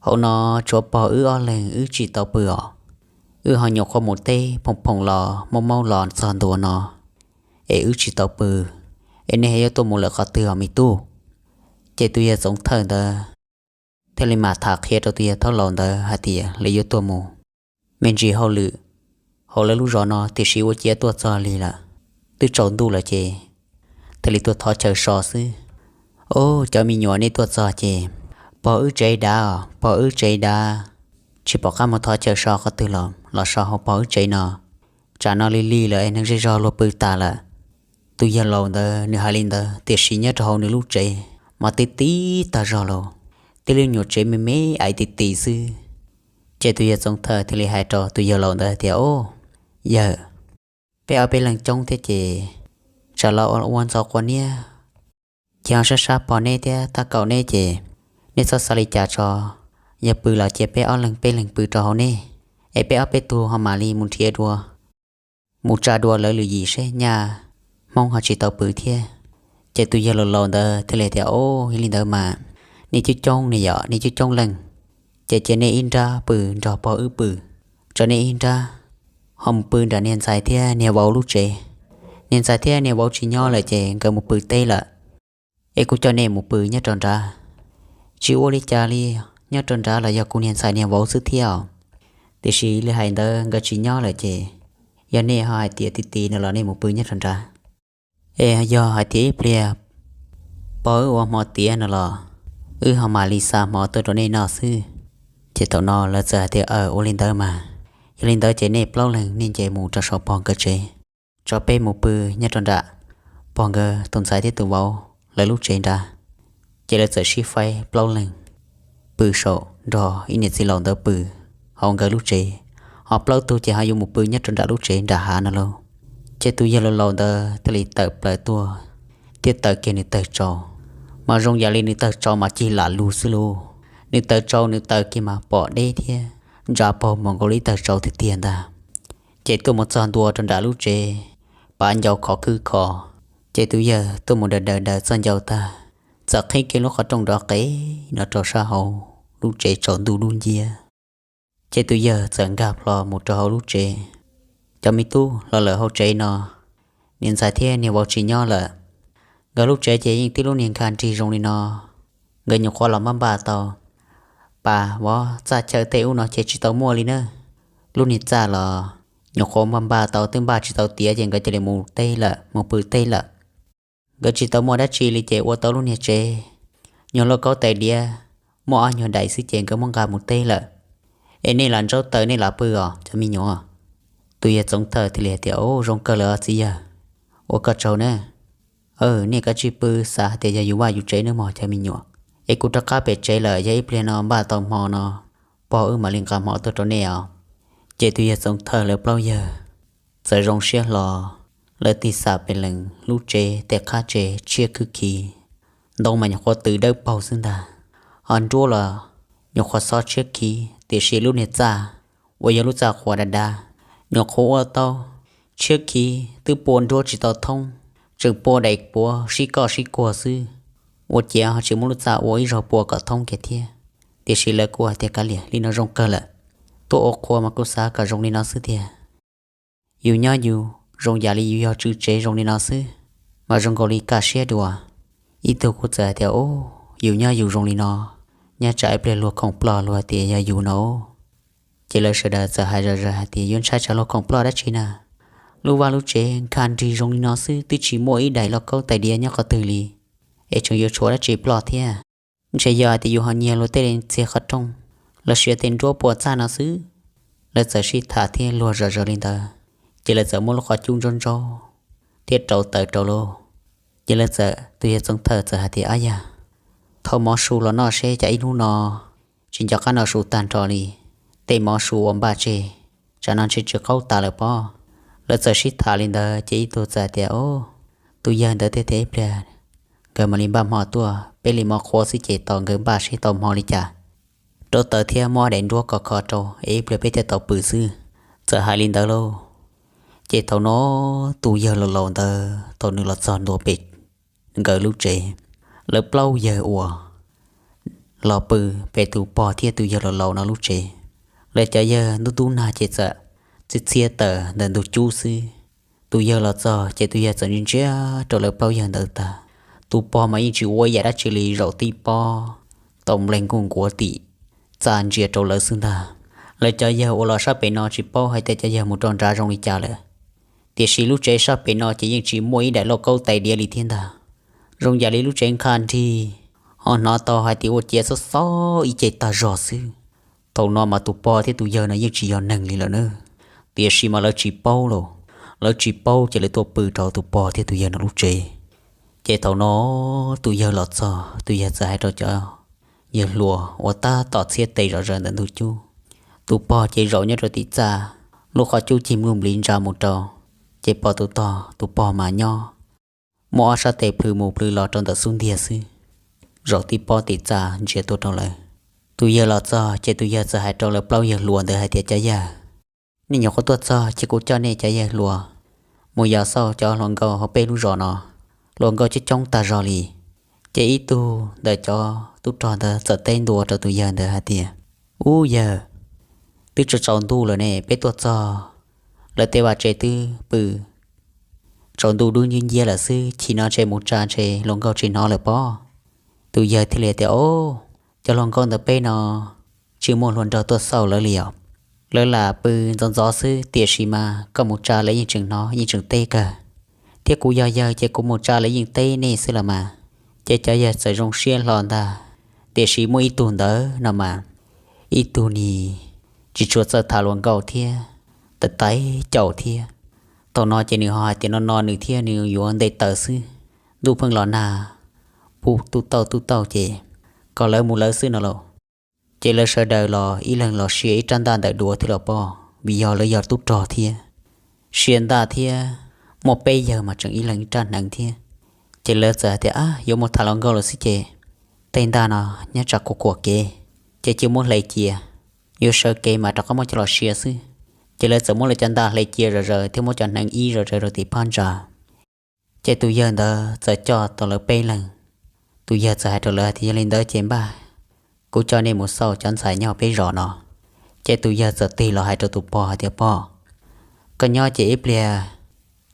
Hauv no tshuav pog wb ob leeg, wb tsis tau pw os. Wb ho nyuam qhuav mus teb phoom phoom los maub maub los txog ntua no, es wb tsis tau pw, es nej yuav tuaj mus lawm qhov twg os me tub? Ces tus yawg Txoov Thawj ntawd thiaj li mam tham qhia rau tus yawg thaub laus ntawd hais tias lawv yuav tuaj mus me ntsis hauj lwm hauv lawv lub zos no, tiam sis ua ciav tuaj txog lig lawm, twb tsaus ntuj lawm ces thiaj li tuaj thov chaw so xwb. Ub, cov me nyuam, nej tuaj txog ces pog wb tsev dav os, pog wb tsev dav, tsis pom qab mus thov chaw so qhov twg los, los so hauv pog wb tsev no. Tsam no lig lig lawm es neeg zej zog luag pw tas lawm. Tus yawg laus ntawd nws hais li ntawd tiam sis nyob rau hauv nws lub tsev mas tib tib tag zog lauj, tib lub nyuam tsev me me aiv ti ti xwb. Ces tus yawg Txoov Thawj thiaj li hais rau tus yawg laus ntawd tias, Ub, yawg, peb ob peb leeg coob thiab ces tsam los ua ntxhov quav niab, ces ho sab sab pog neb thiab tab kaum neb ces nej txhob xav li cas tso. Yog pw los cia peb ob leeg peb leeg pw rau hauv neb, es peb ob peb tug ho mam li mus nrhiav dua, mus tsa dua lawv lwm yim seb nyaj Hmoob ho tsis tau pw thiab. Ces tus yawg laus laus ntawd thiaj li tias, Ub, yog li ntawd mas nej coob coob ne yom, nej coob coob leej, ces cia nej ib nrab pw nrog pog wb pw, tso nej ib nrab ho mus pw nram niag ntxhais thiab niag vauv lub tsev. Niag ntxhais thiab niag vauv tsis nyob lawm ces nkawd mus pw teb lawm. es kuv coj nej mus pw nyob rau nrad. Tsis ua li cas li, nyob rau nrad los yog kuv niag ntxhais niag vauv xwb thiab os. Tiam sis li hais ntawd nkawd tsis nyob lawm ces yog nej ho hais tias ti ti no los nej mus pw nyob rau nrad. Es yog hais tias ib pliag pog wb ua hmo tiav no los wb ho mam li xa hmo tuaj rau nej noj xwb. Ces thaum no lawv txawm hais tias, Aw, ua li ntawd mas, yog li ntawd ces nej plaub leeg nej nce mus rau saum pog nkawd tsev, tso peb mus pw nyob rau nram pog nkawd tus ntxhais thiab tus vauv lawv lub tsev nrad. Ces lawv txawm sib faib plaub leeg pw saum nrog ib niam txiv laus ntawd pw hauv nkawd lub tsev, ho plaub tug ces ho yuav mus pw nyob rau nram lub tsev nram hav no lauj. Ces tus yawg laus laus ntawd thiaj li tawm plaws tuaj thiab taws kiag nws tawg tsau, mas zoo yam li nws tawg tsau mas cig lam lug xwb lauj. Nws tawg tsau nws taws kiag mas pom deb thiab ntsa paug mus nkaus li tawg tsau tiag tiag ntag. Ces tuaj mus txog ntua rau nram lub tsev, pav ncau khov khwb kho. Ces tus yawg tuaj mus daws daws daws txoj ncau tag, txawm qhib kiag lub qhov rooj nrov qev no rau sab hauv lub tsev tsaus ntuj dub nciab. Ces tus yawg txawm nkag plho mus rau hauv lub tsev. Cov me tub los lawm hauv tsev no, niam ntxhais thiab niag vauv tsis nyob lawm. Nkawd lub tsev ces yeej tib lub niag nkha nrig zoo li no, nkawd nyuam qhuav los npaj npaj tau, pas vov txaj chaw tej ub no ces tsis tau muaj li na. Lub niag txaj los nyuam qhuav npaj npaj tau twb npaj tsis tau tiav ces nkawd cia li mus teb lawm, mus pw teb lawm. Nkawd tsis tau muaj dab tsi li ces ua tau lub niag tsev, nyuag lauj kaub tais diav, muaj ob nyuag daim xwb ces nkawd muab nqa mus teb lawm. Es nej lam ntsaub taws nej lam pw os cov me nyuam. Tus yawg Txoov Thawj thiaj li hais tias, Ub, zoo kawg lawm os txiv yawg, ua koj tsaug na. Nej kav tsij pw, xav hais tias yog yus vaj yus tsev nawb mog cov me nyuam. Es kuv rov qab pem tsev lawm, yog ib pliag no npaj tau hmo no pog wb mam li nqa hmo tuaj rau nej os. Ces tus yawg Txoov Thawj lawv plaub yawg txawm zoo siab hlo, lawv tig xam pem lees lub tsev tej qhab tsev tshiab khwb khi, ntoo mas nyuam qhuav tws dawb paug xwb ntag, ho nruab los nyuam qhuav xob tshiab khi, tiam sis lub niag txaj uas yog lub txaj qhuav dav dav, nyuam qhuav ua tau tshiab khi, twb pua nruab tsis tau thoob, tseem pua daim puav sib koj sib kuag xwb. Ua ciav ho tsis muaj lub txaj ua ib zaug pua kom thoob kiag thiab. Tiam sis lawv kuj hais tias kav liam, li no zoo kawg lawm, tuaj ua qhua mas kuv xav kom zoo li no xwb tiag. Yus nyob yus zoo yam li yus yog tswv tsev zoo li no xwb, mas zoo nkaus li kaj siab dua. Ib tug kuj txawm hais tias, Ub, yus nyob yus zoo li no, nyob tsam ib pliag luag khoom ploj luag hais tias yog yus no. Ces lawv sawv daws txawm hais zom zaws hais tias, Yuav ntshai tsam luag khoom ploj dab tsi na? Lub vaj lub tsev nkha nrig zoo li no xwb twb tsis muaj ib daim lauj kaub tais diav nyob qhov twg li, es tseem yuav tshuav dab tsi ploj thiab? Ntshe yog hais tias yus ho nyiag luag tej txiag qhov rooj los sis tej nruab pua txaj no xwb. Lawv txawm sib tham thiab luag zom zaws li ntawd, ces lawv txawm muab lub qhov cub ntsaub ntsaub thiab rauv taws rau lauj. Ces lawv txawm, tus yawg Txoov Thawj txawm hais tias, Ab yag, thau mov su los noj seb cas ib hnub no tsis nco qab noj su tag nrho li. Tej mov su uas npaj tseg tsam no ntshe tsw qaub tas lawm pob. Lawv txawm sib tham li ntawd ces ib tug txawm hais tias, Ub, tus yawg ntawd tiag tiag, ib pliag nkawd mam li npaj hmo tuaj, peb li mov qhuav xwb ces tos nkawd npaj seb tau hmo li cas, rauv taws thiab muab daim nruab kho kho rau es ib pliag peb thiaj tau pw xwb. Txawm hais li ntawd lauj, ces thaum no tus yawg laus laus ntawd thaum nws los txog ntua pem nkawd lub tsev, lawv plaub yawg uas los pw pem tus pog thiab tus yawg laus laus no lub tsev, lawv cov yawg ntub ntub nag ces txawm txia txhia taws ntawm ntug cub xwb. Tus yawg los txog ces tus yawg txawm ntsia ntsia rau lawv plaub yawg ntawd tag. Tus pog mas yeej tsis ua ib yam dab tsi li, zaum tib pob tau nplees nkuj nkuav tim txaj ntsia rau lawv xwb ntag. Lawv cov yawg uas los sab pem no tsis paub hais tias cov yawg mus rau nrad zoo li cas lawm, tiam sis lub tsev sab pem no ces yeej tsis muaj ib daim lauj kaub tais diav li thiab ntag. Zoo yam li lub tsev nkha nrig, ho hnov tau hais tias ua ciav xob xob ib ce tag zog xwb. Thaum no mas tus pog thiab tus yawg no yeej tsis yog neeg li lawm na, tiam sis mas lawv tsis paub los, lawv tsis paub ces lawv tuaj pw rau tus pog thiab tus yawg no lub tsev. Ces thaum no tus yawg los txog, tus yawg txawm hais rau cov yawg hluas uas tab tom txhiab tes zom zaws ntawm ntug cub. Tus pog ces zaum nyob rau tim txaj, lub qhov cub cig npluj npliv ntsa mus rau, ces pom tus tog, tus pog mas nyob muaj ob sab tes plhws mus plhws los rau ntawm xub ntiag xwb, zaum tib pob tim txaj ntsia tuaj rau lawv. Tus yawg los txog ces tus yawg txawm hais rau lawv plaub yawg hluas ntawd hais tias, Cov yawg, nej nyuam qhuav tuaj txog ces kuv coj nej cov yawg hluas mus yos xauj cov hluas nkauj hauv peb lub zos no, hluas nkauj coob coob tag zog li. Ces ib tug ntawm cov tub rog ntawd txawm teb ntua rau tus yawg ntawd hais tias, Ub yawg, twb tsaus tsaus ntuj lawm ne, peb tuaj txog lawv tej vaj tsev twb pw tsaus ntuj dub nciab nciab lawm xwb, chim no ntshe mus tsa ntshe hluas nkauj tsis hnov lawm pob. Tus yawg thiaj li tias, Au, cov hluas nkauj ntawm peb no tsis muaj hluas nraug tuaj xauj lawv li os. Lawv lam pw ntxov ntxov xwb, tiam sis mas koj mus tsa lawv yeej tseem hnov yeej tseem teb kawg. Thiab kuv yog yawg ces kuv mus tsa lawv yeej teb nej xwb los mas. Ces cov yawg txawm zoo siab hlo ntag. Tiam sis muaj ib tug ntawd no mas, ib tug nim tsis tshua txawj tham hluas nkauj thiab, tawv tawv caum thiab. Thaum no ces nws ho hais tias no no nws thiab nws yuav nte taws xwb, ntuj pheej los nag, pub tub tauj tub tauj ces kom lawv mus lawv xwb no lauj. Ces lawv sawv daws los ib leeg los sia ib rab ntaj ntawm duav thiab los pob, vim yog lawv yog tub rog thiab, sia ntaj thiab, muaj peb yawg mas tseem ib leeg ib rab hneev thiab. Ces lawv txawm hais tias, Ab, yuav mus tham hluas nkauj lawm xwb ces tej ntaj no nyob tsam kuv kuam kev, ces cia muab hle cia, yuav sawv kev mas rov qab muab coj los sia xwb. Ces lawv txawm muab lawv cov ntaj hle cia zom zaws thiab muab cov hneev ib zom zaws rau tim phab ntsa. Ces tus yawg ntawd txawm coj tau lawv peb leeg. Tus yawg txawm hais rau lawv hais tias, Yog li ntawd ces npaj, kuv coj nej mus xauj cov ntxhais nyob peb zos no. Ces tus yawg txawm tig los hais rau tus pog hais tias, Pog, koj nyob ces ib pliag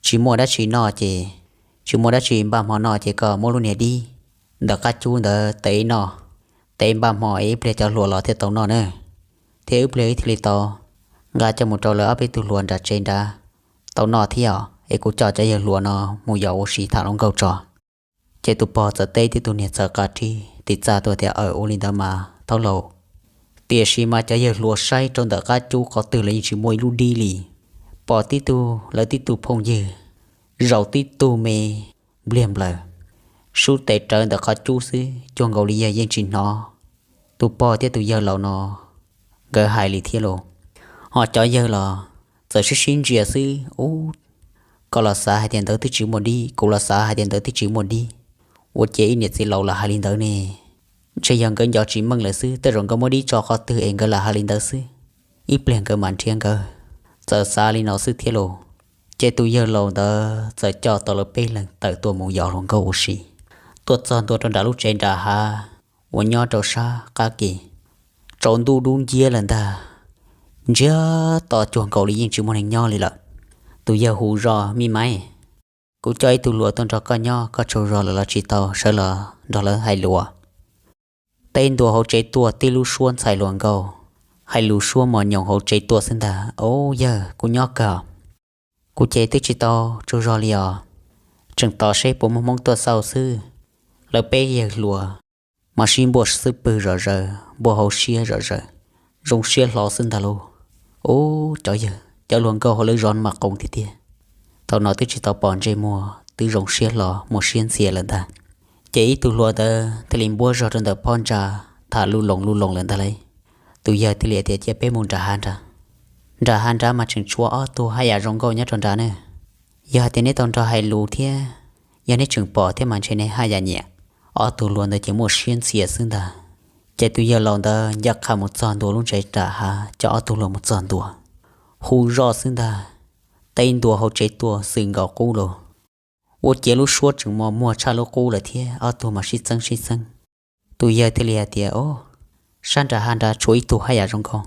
tsis muaj dab tsi noj ces, tsis muaj dab tsi npaj hmo noj ces koj muab lub niag dib ntawm qab cub ntawd tev noj, tev npaj hmo es ib pliag cov hluas los thiaj tau noj na. Thiab ib pliag wb thiaj li tau nqa coj mus rau lawv ob peb tug hluas nram tsev nrad tau noj thiab os, es kuv coj cov yawg hluas no mus yos ua si tham hluas nkauj tso. Ces tus pog txawm teb thiab tus niag txawm qa rhib tim txaj tuaj tias, Aw, ua li ntawd mas tau lauj. Tiam sis mas cov yawg hluas saib rau ntawm qab cub qhov twg los yeej tsis muaj ib lub dib li. Pom tib tug lawv tib tug phooj ywg zaum tib tug me npliag nplaws, sub tes rawv ntawm qhov cub xwb, cuag nkaus li yawg yeej tsis hnov tus pog thiab tus yawg laus no nkawd hais li thiab lauj. Ho cov yawg los txawm sib sib ntsia xwb, Ub, koj los xav hais tias ntawd twb tsis muaj dib, kuv los xav hais tias ntawd twb tsis muaj dib. Ua cas ib niam txiv laus lam hais li ntawd ne? Ntshe yog nkawd nco tsis meej lawm xwb, tej zaum nkawd muab dib tso qhov twg es nkawd lam hais li ntawd xwb. Ib pliag nkawd mam nrhiav nkawd. Txawm xav li no xwb thiab lauj. Ces tus yawg laus ntawd txawm coj tau lawv peb leeg tawm tuaj mus yos hluas nkauj ua si. Tuaj txog ntua rau nram lub tsev nram hav uas nyob rau sab qab ke, tsaus ntuj dub nciab lawm ntag, ntsiag to cuag nkaus li yeej tsis muaj neeg nyob li lawm. Tus yawg hu zoj, Me maiv, kuv coj ib tug hluas tuaj nrog koj nyob, koj tsaug zog lawm los tsis tau sawv los nrog lawv hais lus. Teb ntua hauv tsev tuaj tib lub suab ntxhais hluas nkauj, hais lus suab mos nyoos hauv tsev tuaj xwb ntag. Au yawg, kuv nyob kawg. Kuv ces twb tsis tau tsaug zog li os, tseem tos seb puas muaj hmoob tuaj xauj xwb. Lawv peb yawg hluas mas sib npuaj xwb pwg zom zaws, npuaj hauv siab zom zaws, zoo siab hlo xwb ntag lauj. Ub, cov yawg, cov hluas nkauj hauv lawv zos no mas qoos tiag tiag. Thaum no twb tsis tau pom ntsej muag twb zoo siab hlo muaj siab ntxhias lawm ntag. Ces ib tug hluas ntawd thiaj li npuab zog rau ntawm phab ntsa, tham luj loos luj loos lawm ntag lauj. Tus yawg thiaj li tias, Cia peb mus nram hav nrad. Nram hav nrad mas tseem tshuav ob tug haj yam zoo nkauj nyob rau nrad ne. Yog hais tias neb tau nrog hais lus thiab, yog neb tseem pom thiab mas ntshe neb haj yam nyiam. Ob tug hluas ntawd ces muaj siab ntxhias xwb ntag. Ces tus yawg laus ntawd ncaj qha mus txog ntua lub tsev nram hav, coj ob tug hluas mus txog ntua, hu zoj xwb ntag. Teb ntua hauv tsev tuaj xwm nkaus qub los, ua ciav lub suab tseem mos muag tshaj lub qub lawm thiab ob tug mas sib txeeb sib txeeb. Tus yawg thiaj li hais tias, Au, sab nram hav nrad tshuav ib tug haj yam zoo nkauj.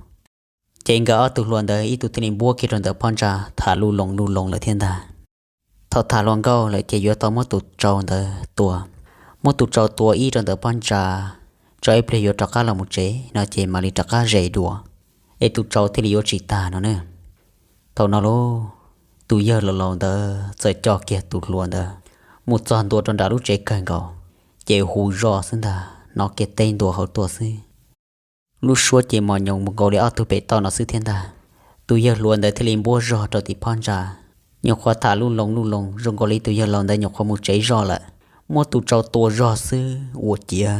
Ces nkawd ob tug hluas ntawd ib tug thiaj li npuab kiag rau ntawm phab ntsa tham luj loos luj loos lawm thiab ntag. Thaum tham hluas nkauj lawm ces yuav tau muab tus tsau ntawd tua. Muab tus tsau tua ib rau ntawm phab ntsa, tso ib pliag yuav rov qab los mus tsev no ces mam li rov qab zes dua, es tus tsau thiaj li yuav tsis tag no na. Thaum no lauj, tus yawg laus laus ntawd txawm coj kiag tus hluas ntawd mus txog ntua rau nram lub tsev kawg nkaus, ces hu zoj xwb ntag, hnov kiag teb ntua hauv tuaj xwb. Lub suab ces mos nyoos mus nkaus li ob tug pem toj no xwb thiab ntag. Tus yawg hluas ntawd thiaj li npuab zog rau tim phab ntsa, nyuam qhuav tham luj loos luj loos zoo nkaus li tus yawg laus ntawd nyuam qhuav mus tsev zog lawm. Muab tus tsau tua zog xwb ua ciav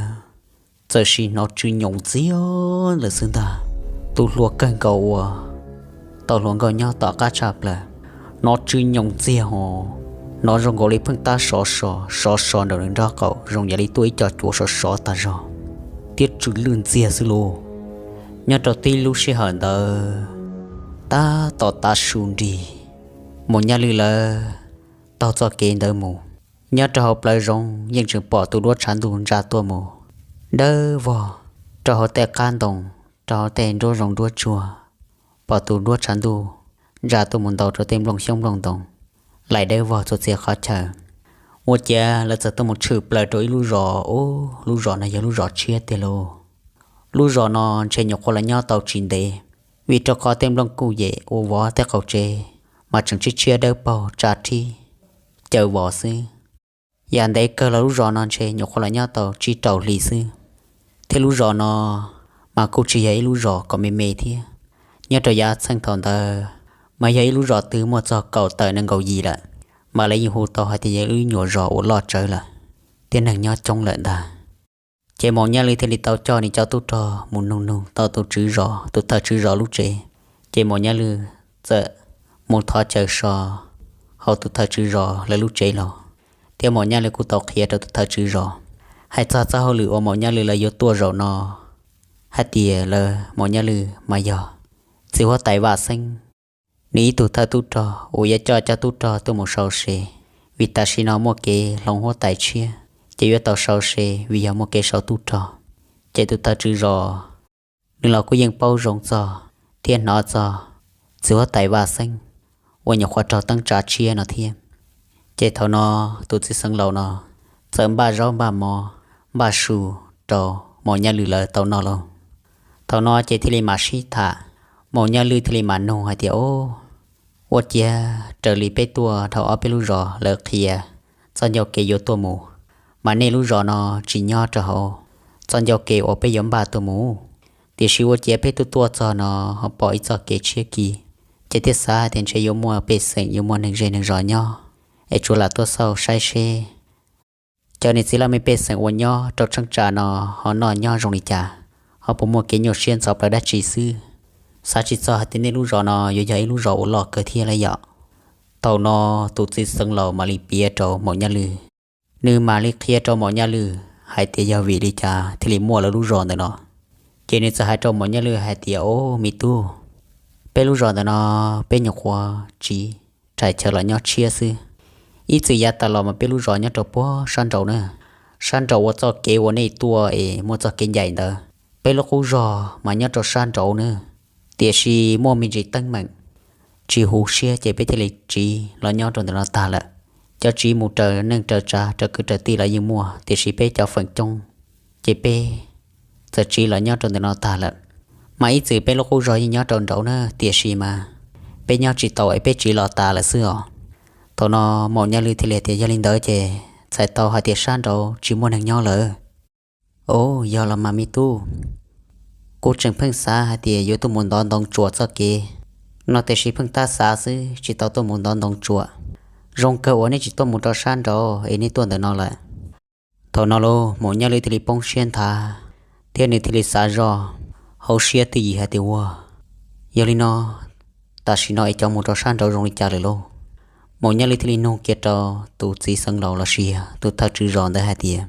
txawm sim hnov tsw nyoos ntxiag lawm xwb ntag. Tus hluas kawg nkaus uas tau hluas nkauj nyob tom qab tshaj plaws, hnov tsw nyoos ntxiag ho, hnov zoo nkaus li pheej tab sov so sov so nraum nws nraub qaum zoo yam li tuaj ib co cuav sov sov tag zog, thiab tsw lwj ntxiag xwb lauj. Nyob rau tib lub sij hawm ntawd, tab tom tav su nrig, mus nyaj lwj lawv taug txoj kev ntawd mus, nyob rau hauv plawv zoov yeej tseem pom tus duab tshav ntuj ntsa tuaj mus dawb vog rau hauv tej qab ntoo, rau hauv tej nruab zoov nruab tsuag, pom tus duab tshav ntuj ntsa tuaj mus ntaus rau tej nplooj xyoob nplooj ntoos, lais dawb vog txhua txhia qhov chaw. Ua ciav lawv txawm tuaj mus tshwm plaws rau ib lub zos, ub, lub zos no yog lub zos tshiab tiag lauj. Lub zos no ntshe nyuam qhuav los nyob tau tsis ntev, vim rau qhov tej nplooj kuj yem ua vov tej qaum tsev mas tseem tshiab tshiab dawb paug tsa rhib caw vos xwb. Yam ntev kawg los lub zos no ntshe nyuam qhuav los nyob tau tsib rau hli xwb. Thiab lub zos no mas kuj tsis yog ib lub zos kom me me thiab. Nyob rau yav txheej thaum ntawd mas yog ib lub zos twg muaj txog kaum tawm nees nkaum yim lawm, mas lawv yeej hu tau hais tias yog ib lub nyuam zos uas loj tsawv lawm, thiab neeg nyob coob lawm ntag. Ces Maum Nyaj Lwj thiaj li tau coj nws cov tub rog mus nug nug tau tus tswv zos, tus thawj tswv zos lub tsev. Ces Maum Nyaj Lwj txawm mus thov chaw so hauv tus thawj tswv zos lawv lub tsev los, thiab Maum Nyaj Lwj kuj tau qhia rau tus thawj tswv zos hais txog txoj hauj lwm uas Maum Nyaj Lwj lawv yuav tuaj zaum no, hais tias lawv Maum Nyaj Lwj mas yog txiv huab tais Vaj Xeeb nws ib tug thawj tub rog uas yuav coj cov tub rog tuaj mus sau se, vim tam sim no muaj kev hloov huab tais tshiab, ces yuav tau sau se vim yog muaj kev sau tub rog. Ces tus thawj tswv zos nws los kuj yeej paub zoo txog thiab hnov txog txiv huab tais Vaj Xeeb uas nyuam qhuav raug teeb tsa tshiab no thiab. Ces thaum no tus txiv xeev laus no txawm npaj zaub npaj mov npaj su rau Maum Nyaj Lwj lawv tau noj lauj. Thaum no ces thiaj li mam sib tham, Maum Nyaj Lwj thiaj li mam nug hais tias, Ub, ua ciav raws li peb tuaj dhau ob peb lub zos lawv qhia txoj ncauj kev yuav tuaj mus, mas nej lub zos no tsis nyob rau hauv txoj ncauj kev uas peb yuav npaj tuaj mus. Tiam sis ua ciav peb tuaj tuaj txog no ho pom ib txoj kev tshiab kiag, ces thiaj xav hais tias ntshe yuav muaj pej xeem, yuav muaj neeg zej neeg zos nyob, es tsuas lam tuaj xauj saib seb cov niam txiv laj mej pej xeem uas nyob rau tsheeb tsam no ho noj nyob zoo li cas, ho puas muaj kev nyuaj siab ntxhov plawv dab tsi xwb. Xav tsis txog hais tias nej lub zos no yuav yog ib lub zos uas loj kawg thiab lauj yom. Thaum no tus txiv xeev laus mam li piav rau Maum Nyaj Lwj, nws mam li qhia rau Maum Nyaj Lwj hais tias yog vim li cas thiaj li muaj lawv lub zos ntawm no. Ces nws txawm hais rau Maum Nyaj Lwj hais tias, Ob, me tub, peb lub zos ntawm no peb nyuam qhuav tsiv rais chaw los nyob tshiab xwb. Ib txwm yav tas los mas peb lub zos nyob rau puag sab nraud na, sab nraud uas txoj kev uas nej tuaj es muaj txoj kev ncaim ntawd. Peb lub qub zog mas nyob rau sab nraud na, tiam sis muaj me ntsis teeb meem tsis huv siab ces peb thiaj li tsiv los nyob rau ntawm no tag lawm. Cov tsiv mus raws neej raws tsav raws kwv raws tij los yeej muaj, tiam sis peb cov feem coob ces peb txawm tsiv los nyob rau ntawm no tag lawm. Mas ib txwm peb lub qub zog yeej nyob rau nraud na, tiam sis mas peb nyob tsis tau es peb tsiv los tas lawm xwb os. Thaum no Maum Nyaj Lwj thiaj li tias, Yog li ntawd ces txhais tau hais tias sab nraud tsis muaj neeg nyob lawm? Ov, yog los mas me tub, kuv tseem pheej xav hais tias yuav tuaj mus ntov ntoo tsuam txoj kev no, tiam sis pheej tab xav xwb tsis tau tuaj mus ntov ntoo tsuam. Zoo kawg uas nej tsis tuaj mus rau sab nraud es nej tuaj ntawm no lawm. Thaum no los Maum Nyaj Lwj thiaj li poob siab nthav, thiab nws thiaj li xav zoj hauv siab twj ywm hais tias, Ua, yog li no tam sim no es cov mus rau sab nraud zoo li cas lawm lauj? Maum Nyaj Lwj thiaj li nug kiag rau tus txiv xeev laus los sis tus thawj tswv zos ntawd hais tias,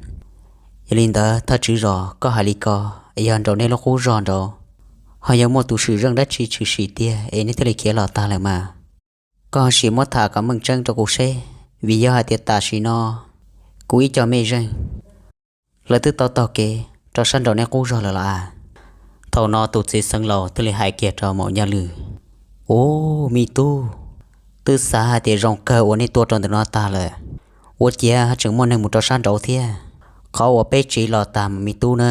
Yog li ntawd thawj tswv zos, koj hais li ko es yog nraum nej lub qub zog nraud ho yog muaj tus swm zeej dab tsi tshwm sim tiag es nej thiaj li khiav los tag lawm mas? Koj ho sim muab tham kom meej tseeb rau kuv seb, vim yog hais tias tam sim no kuv ib co mej zeej lawv twb tau taug kev rau sab nraum nej qub zog lawm los as? Thaum no tus txiv xeev laus thiaj li hais kiag rau Maum Nyaj Lwj, Ub, me tub, twb xav hais tias zoo kawg uas nej tuaj rau ntawm no tag lawm, ua ciav tseem muaj neeg mus rau sab nraud thiab. Qhov uas peb tsiv los tag mas me tub na,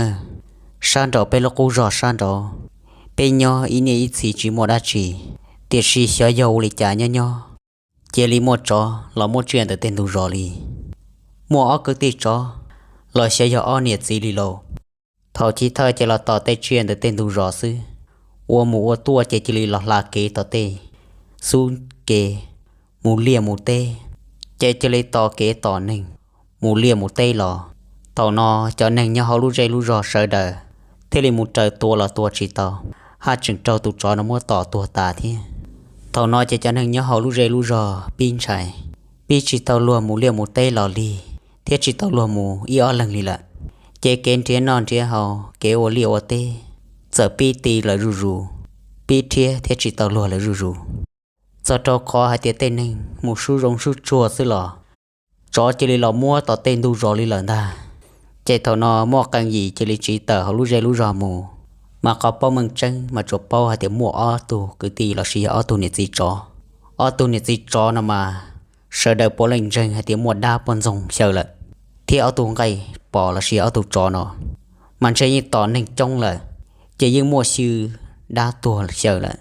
sab nraum peb lub qub zog sab nraud, peb nyob ib niaj ib txhis tsis muaj dab tsi, tiam sis xyov yog ua li cas nyob nyob cia li muaj tsov los muab tsiaj ntawm tej ntug zos li. Muaj ob kwv tij tsov los xyov yog ob niam txiv li lauj, thaum chiv thawj ces los tom tej tsiaj ntawm tej ntug zos xwb, ua mus ua tuaj ces cia li los hla kev tom tej xub kev mus liaj mus teb, ces cia li tom kev tom neeg mus liaj mus teb los. Thaum no cov neeg nyob hauv lub zej lub zog sawv daws thiaj li mus raws tua los tua tsis tau, haj tseem raug tus tsov no muab tom tuag tas thiab. Thaum no ces cov neeg nyob hauv lub zej lub zog pib ntshai, pib tsis tau luag mus liaj mus teb los li, thiab tsis tau luag mus ib ob leeg li lawm. Ces kev nrhiav noj nrhiav haus, kev ua liaj ua teb txawm pib ti lawm zuj zus, pib rhiab thiab tsis tau luag lawm zuj zus. Txog rau qhov hais tias tej neeg mus sub zoo sub tsuag xwb los tsov cia li los muab tom tej ntug zos li lawm ntag. Ces thaum no muaj qee yim cia li tsiv tawm hauv lub zej lub zog mus, mas qhov paub meej tseeb mas tsuas paub hais tias muaj ob tug kwv tij los sis yog ob tug niam txiv tsov. Ob tug niam txiv tsov no mas sawv daws puav leej ntseeg hais tias muaj dab poj ntxoog xyaw lawm, thiab ob tug nqaij pos lossis ob tug tsov no mas ntshe yeej tom neeg coob lawm, ces yeej muaj xyw dab tuag xyaw lawm,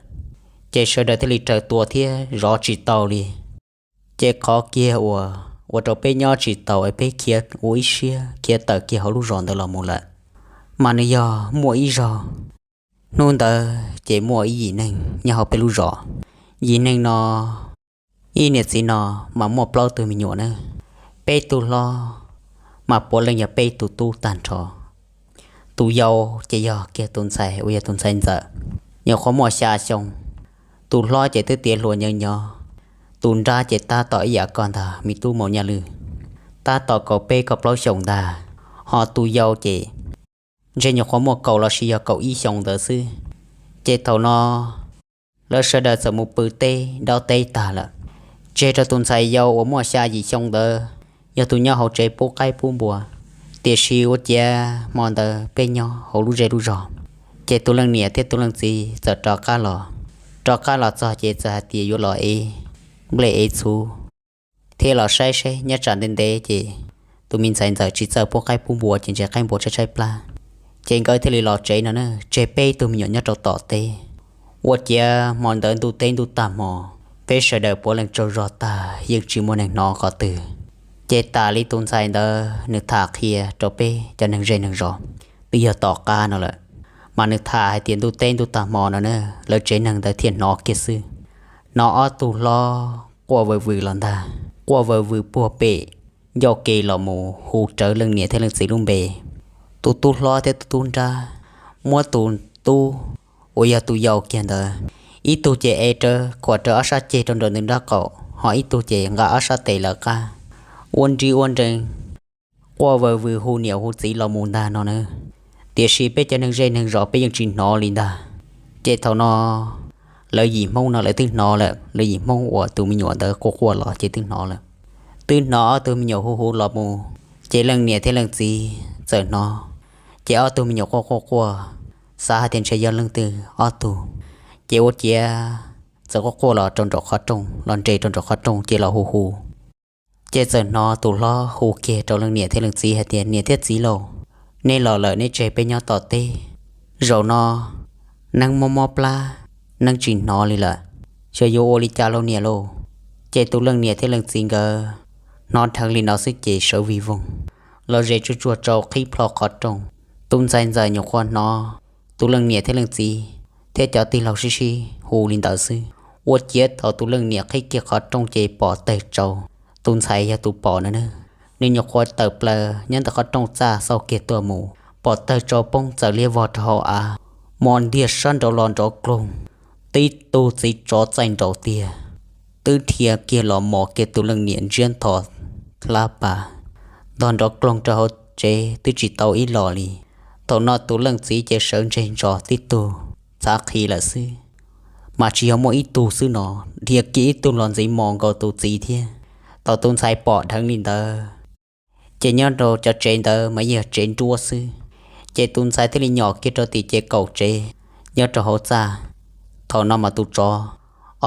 ces sawv daws thiaj li raws tua thiab zov tsis tau li. Ces qhov kiag uas ua rau peb nyob tsis taus es peb khiav ua ib siab khiav tawm kiag hauv lub zos ntawd los mus lawm, mas nws yog muaj ib zaug. Hnub ntawd ces muaj ib yim neeg nyob hauv peb lub zos. Yim neeg no, ib niam txiv no mas muaj plaub tug me nyuam na, peb tug hlob mas puav leej yog peb tug tub tag nrho. Tus yau ces yog kiag tus ntxhais uas yog tus ntxhais ntxawm, nyuam qhuav muaj xya xyoo. Tus hlob ces twb tiav hluas nyob nyob, tus nrab ces tab tom ib yam koj ntag me tub Maum Nyaj Lwj, tab tom kaum peb kaum plaub xyoos ntag, ho tus yau ces ntshe nyuam qhuav muaj kaum lossis yog kaum ib xyoos ntawd xwb. Ces thaum no lawv sawv daws txawm mus pw teb dob teb tag lawm, tseg rau tus ntxhais yau uas muaj xya yim xyoo ntawd yog tus nyob hauv tsev pub qaib pub npua. Tiam sis ua ciav hmo ntawd peb nyob hauv lub zej lub zog, ces tus leej niam thiab tus leej txiv txawm rov qab los. Rov qab los txog ces txawm hais tias yuav los ev nplej ev txhuv thiab los saib seb nyob tsam ntev ntev ces tus me ntxhais ntxawm tsis txawj pub qaib pub npua ces ntshe qaib npua tshaib tshaib plab. Ces nkawd thiaj li los tsev no na, tseg peb tug me nyuam nyob rau tom teb. Ua ciav hmo ntawd ntuj teb ntuj tag hmo, peb sawv daws puav leej tsaug zog tag yeej tsis muaj neeg hnov qhov twg. Ces tas li tus ntxhais ntawd nws tham qhia rau peb cov neeg zej neeg zos, twb yog tom qab no lawm, mas nws tham hais tias ntuj teb ntuj tag hmo no na, lawv tsev neeg ntawd thiaj hnov kiag xwb. Hnov ob tug hlob quaj vwm vwm los ntag, quaj vwm vwm puag pem ncauj ke los mus hu rawv leej niam thiab leej txiv lub npe. Tus tub hlob thiab tus tub nrab muab tus tub uas yog tus yau kiag ntawd, ib tug ces ev rawv khuam rawv ob sab ceg rau nram nws nraub qaum, ho ib tug ces nqa ob sab tes lawv qab, ua nri ua nrees, quaj vwm vwm hu niam hu txiv los mus ntag no na. Tiam sis peb cov neeg zej neeg zos peb yeej tsis hnov li ntag. Ces thaum no lawv yim Hmoob no lawv twb hnov lawm, lawv yim Hmoob uas tus me nyuam ntawd quaj quaj los ces twb hnov lawm. Twb hnov ob tug me nyuam hu hu los mus, ces leej niam thiab leej txiv txawm hnov, ces ob tug me nyuam quaj quaj quaj, xav hais tias ntshe yog leej twg ob tug, ces ua ciav txawm quaj quaj los rau nraum qhov rooj, los nres rau nraum qhov rooj ces los hu hu. Ces txawm hnov tus hlob hu kiag rau leej niam thiab leej txiv hais tias, niam thiab txiv lauj, nej los lawm neb tseg peb nyob tom teb. Zaum no neeb mob mob plab, neeb tsis hnov li lawm, xyov yuav ua li cas lauj niam lauj. Ces tus leej niam thiab leej txiv nkawd hnov dheev li no xwb ces sawv vij voog los ze tsuj tsuag rau qhib plho qhov rooj. Tus ntxhais ntxawm nyuam qhuav hnov tus leej niam thiab leej txiv thiab cov tij laug sib sib hu li ntawd xwb, ua ciav thaum tus leej niam qhib kiag qhov rooj ces pom tawg tsau. Tus ntxhais yog tus pom no na, nws nyuam qhuav tawm plaws nyob ntawm qhov rooj txaj xauj kiag tuaj mus, pom tawg tsau poob txawm liab vog rau hauv av, mos ntiag sab nraud los nrov kloog, tib tug txiv tsov txaij nraud tiag twb dhia kiag los mos kiag tus leej niam ntsiab nthos hlab pas, ntog nrov kloog rau hauv tsev twb tsis tau ib los li. Thaum no tus leej txiv ces sawv ntseg ntsos tib tug txhav qhi lawm xwb, mas tsis yog muaj ib tug xwb no, dhia kiag ib tug los ntxiv mos nkaus tus txiv thiab. Thaum tus ntxhais pom dheev li ntawd, ces nyob rau cov tsev ntawd mas yeej yog tsev nruab xwb, ces tus ntxhais thiaj li nyom kiag rau tim ces kaum tsev nyob rau hauv txaj. Thaum no mas tus tsov,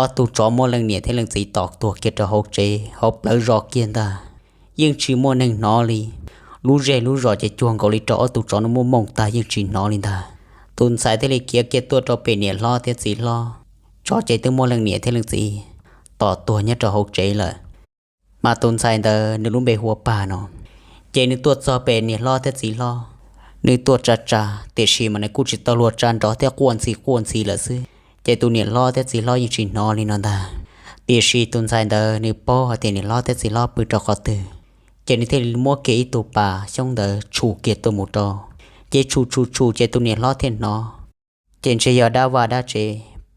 ob tug tsov muab leej niam thiab leej txiv tom tuag kiag rau hauv tsev hauv plawv zos kiag ntag, yeej tsis muaj neeg hnov li. Lub zej lub zos ces cuag nkaus li rau ob tug tsov no muaj mooj tag yeej tsis hnov li ntag. Tus ntxhais thiaj li khiav kiag tuaj rau pem niam hlob thiab txiv hlob, tsov ces twb muab leej niam thiab leej txiv tom tuag nyob rau hauv tsev lawm. Mas tus ntxhais ntawd nws lub npe hu ua Pag no. Ces nws tuaj txog pem niam hlob thiab txiv hlob, nws tuaj tsa tsa, tiam sis mas nws kuj tsis tau luag tsa nrov thiab quaj ntxhi quaj ntxhi lawm xwb. Ces tus niam hlob thiab txiv hlob yeej tsis hnov li no ntag. Tiam sis tus ntxhais ntawd nws paub hais tias niam hlob thiab txiv hlob pw rau qhov twg, ces nws thiaj li muab kiag ib tug pas xyoob ntawd tshum kiag tuaj mus rau, ces tshum tshum tshum ces tus niam hlob thiaj hnov. Ces ntshe yog dab vaj dab tsev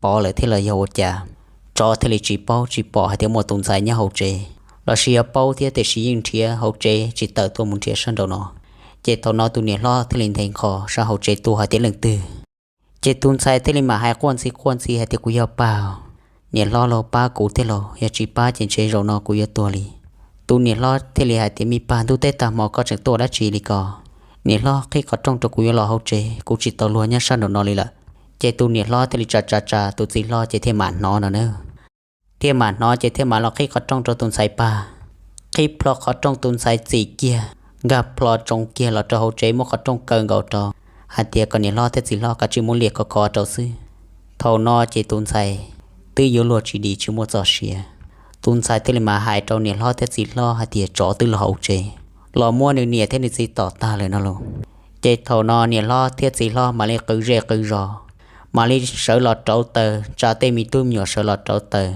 pov lawm thiab los yog ua cas, tsov thiaj li tsis paub tsis pom hais tias muaj tus ntxhais nyob hauv tsev, lossis yog paub thiab tiam sis yeej nrhiav hauv tsev tsis tawm tuaj mus nrhiav sab nraum no. Ces thaum no tus niam hlob thiaj li nthe nkho sab hauv tsev tuaj hais tias leej twg. Ces tus ntxhais thiaj li mam hais quaj ntxhi quaj ntxhi hais tias kuv yog Pag, niam hlob lauj pab kuv thiab lauj, yog tsis pab ces ntshe zaum no kuv yuav tuag li. Tus niam hlob thiaj li hais tias me Pag, ntuj teb tag hmo koj tseem tuaj dab tsi li ko? Niam hlob, qhib qhov rooj rau kuv yuav los hauv tsev, kuv tsis tau luag nyob sab nraum no li lawm. Ces tus niam hlob thiaj li tsa tsa tsa tus txiv hlob ces thiaj mam hnov no na. thiaj mam hnov ces thiaj mam los qhib qhov rooj rau tus ntxhais pag. Qhib plho qhov rooj tus ntxhais txim kiag, nkag plho tsoo kiag los rau hauv tsev muab qhov rooj kaw nkaus rau, hais tias kom niam hlob thiab txiv hlob kav tsij muab liam khov khov rau xwb. Thaum no ces tus ntxhais twb yuav luag tsis dim tsis muaj txoj sia. Tus ntxhais thiaj li mam hais rau niam hlob thiab txiv hlob hais tias tsov twb los hauv tsev, los muab nws niam thiab nws txiv tom tag lawm no los. Ces thaum no niam hlob thiab txiv hlob mam li qw zej qw zos, mam li sawv los rauv taws, tsa tej me tub me nyuam sawv los rauv taws,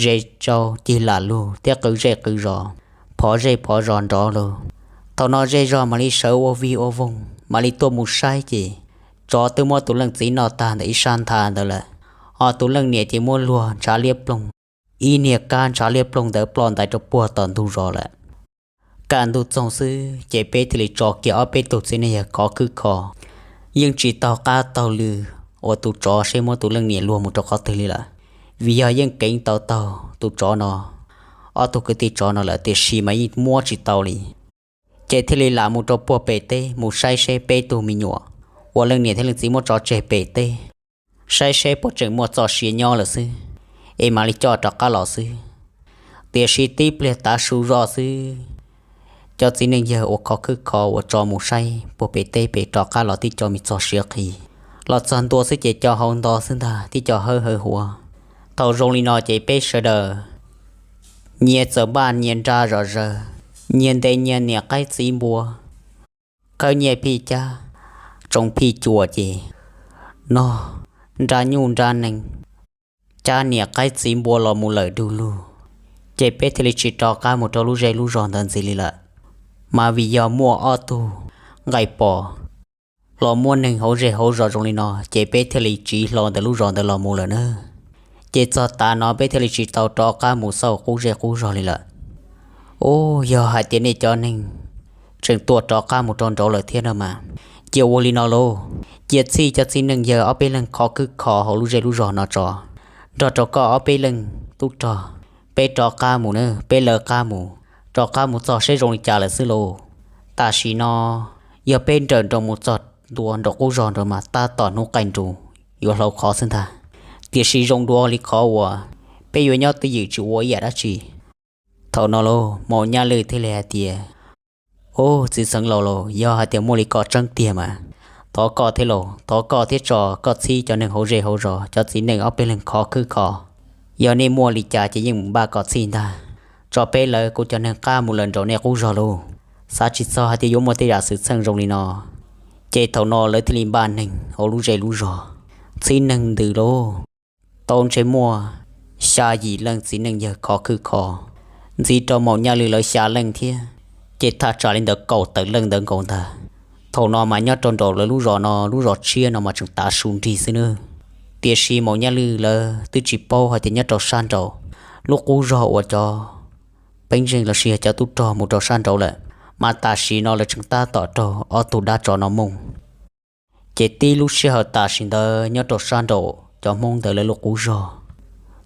ze tsau cig lam lug thiab qw zej qw zos, phov zej phov zos nrov lug. Thaum no zej zog mam li sawv ua vig ua voog mam li tuaj mus saib ces tsov twb muab tus leej txiv noj tag ntawm ib sab ntha ntawd lawm, ho tus leej niam ces muab luag ntshav liab ploog, ib niag kab ntshav liab ploog ntawd ploj ntais rau puag tom ntug zos lawm. Kaj ntug txoog xwb ces peb thiaj li tso kiag ob peb tug txiv neej yawg khov khwb kho, yeej tsis taug qab taug lw uas tus tsov seb muab tus leej niam luag mus rau qhov twg li lawm, vim yog yeej keev tau taug tus tsov no, ob tug kwv tij tsov no lawm tiam sis mas yeej muab tsis tau li. Ces thiaj li lam mus rau puag pem teb mus saib seb peb tug me nyuam uas leej niam thiab leej txiv muab tso tseg pem teb, saib seb puas tseem muaj txoj sia nyob lawm xwb, es mam li coj rov qab los xwb. Tiam sis tib pliag tav su zoj xwb, cov txiv neej yawg uas khov khwb kho uas tso mus saib puag pem teb pem rov qab los tib co me txog siav qhi, los txog ntua xwb ces co hau nto xwb ntag, tib co hawb hawv huav. Thaum zoo li no ces peb sawv daws nyias txawm npaj nyias nra zom zaws, nyias ntes nyias niam qaib txiv npua, khawb nyiaj phij cab, tsoo phij cuam ces no nra nyuj nra nees, cab niam qaib txiv npua los mus lawm du lug, ces peb thiaj li tsis rov qab mus rau lub zej lub zog ntawd ntxiv li lawm. Mas vim yog muaj ob tug nqaij pom los muab neeg hauv zej hauv zos zoo li no ces peb thiaj li tsiv hlo ntawm lub zos ntawd los mus lawm na. Ces txog tav no peb thiaj li tsis tau rov qab mus xauj qub zej qub zog li lawm. Ub, yog hais tias nej cov neeg tseem tuaj rov qab mus rau nraud lawm thiab no mas, cia ua li no lauj, cia txhij cov txiv neej yawg ob peb leeg khov khwb kho hauv lub zej lub zog no tso, nrog rau koj ob peb leeg tub rog, peb rov qab mus na, peb lawv qab mus, rov qab mus txog seb zoo li cas lawm xwb lauj. Tam sim no yog peb nrawm nroos mus txog ntua nraum qub zog nraud mas tab tom hnub qaij nrus yuav hlau qhov xwb ntag, tiam sis zoo dua li qhov uas peb yuav nyob twj ywm tsis ua ib yam dab tsi. Thaum no lauj, Maum Nyaj Lwj thiaj li hais tias, Ub, txiv xeev laus lauj, yog hais tias muaj li ko tseeb tiag mas thov koj thiab lauj, thov koj thiab tso koj txhij cov neeg hauv zej hauv zos cov txiv neej ob peb leeg khov khwb kho. Yog nej muaj li cas ces yeej mus npaj kom txhij ntag, tso peb lawv kuv cov neeg qab mus lawm nraum nej qub zog lauj. Xav tsis txog hais tias yuav muaj tej yam xwm txheej zoo li no. Ces thaum no lawv thiaj li npaj neeg hauv lub zej lub zog, txhij neeg ntws lauj, tau ntshe muaj xya yim leej txiv neej yawg khov khwb kho, ntxiv rau Maum Nyaj Lwj lawv xya leej thiab, ces thaj tsam li ntawd kaum tawm leej ntawd nkaus ntag. Thaum no mas nyob rau nraum lawv lub zos no lub zos tshiab no mas tseem tav su nrig xwb nawb. Tiam sis Maum Nyaj Lwj lawv twb tsis paub hais tias nyob rau sab nraud lub qub zog uas cov peeb zeej los sis yog cov tub rog mus rau sab nraud lawm, mas tam sim no lawv tseem tab tom raug ob tug dab tsov no mooj. Ces tib lub sij hawm tam sim ntawd nyob rau sab nraum cov Hmoob ntawd lawv lub qub zog,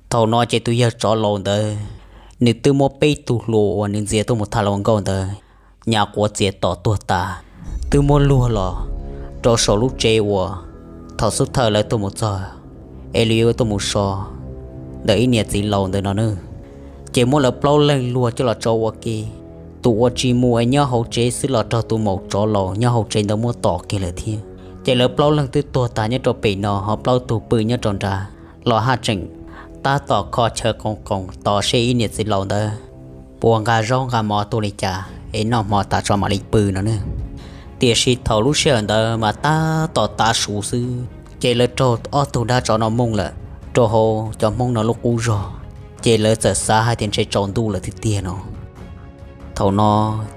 thaum no ces tus yawg tsov laus ntawd, nws twb muab peb tug hluas uas nws ntxias tuaj mus tham hluas nkauj ntawd nyav quav txias tom tuag tas, twb muab luag los rau saum lub tsev uas thaum xub thawj lawv tuaj mus txog es lawv yuav tuaj mus so ntawm ib niam txiv laus ntawd no nawb. Ces muab lawv plaub leeg luag coj los tso ua ke. Tus uas tsis mus es nyob hauv tsev xwb los raug tus maum tsov laus nyob hauv tsev ntawd muab tom kiag lawm thiab. Ces lawv plaub leeg twb tuag tas nyob rau pem no, ho plaub tug pw nyob rau nrad los haj tseem tab tom kho chaw qoos qoos tos seb ib niam txiv laus ntawd puas nqa zaub nqa mov tuaj li cas es noj hmo tas tso mam li pw no nawb. Tiam sis thaum lub sij hawm ntawd mas tab tom tav su xwb, ces lawv raug ob tug dab tsov no mooj lawm rau hauv cov Hmoob no lub qub zog. Ces lawv txawm xav hais tias ntshe tsaus ntuj lawm tiag tiag no. Thaum no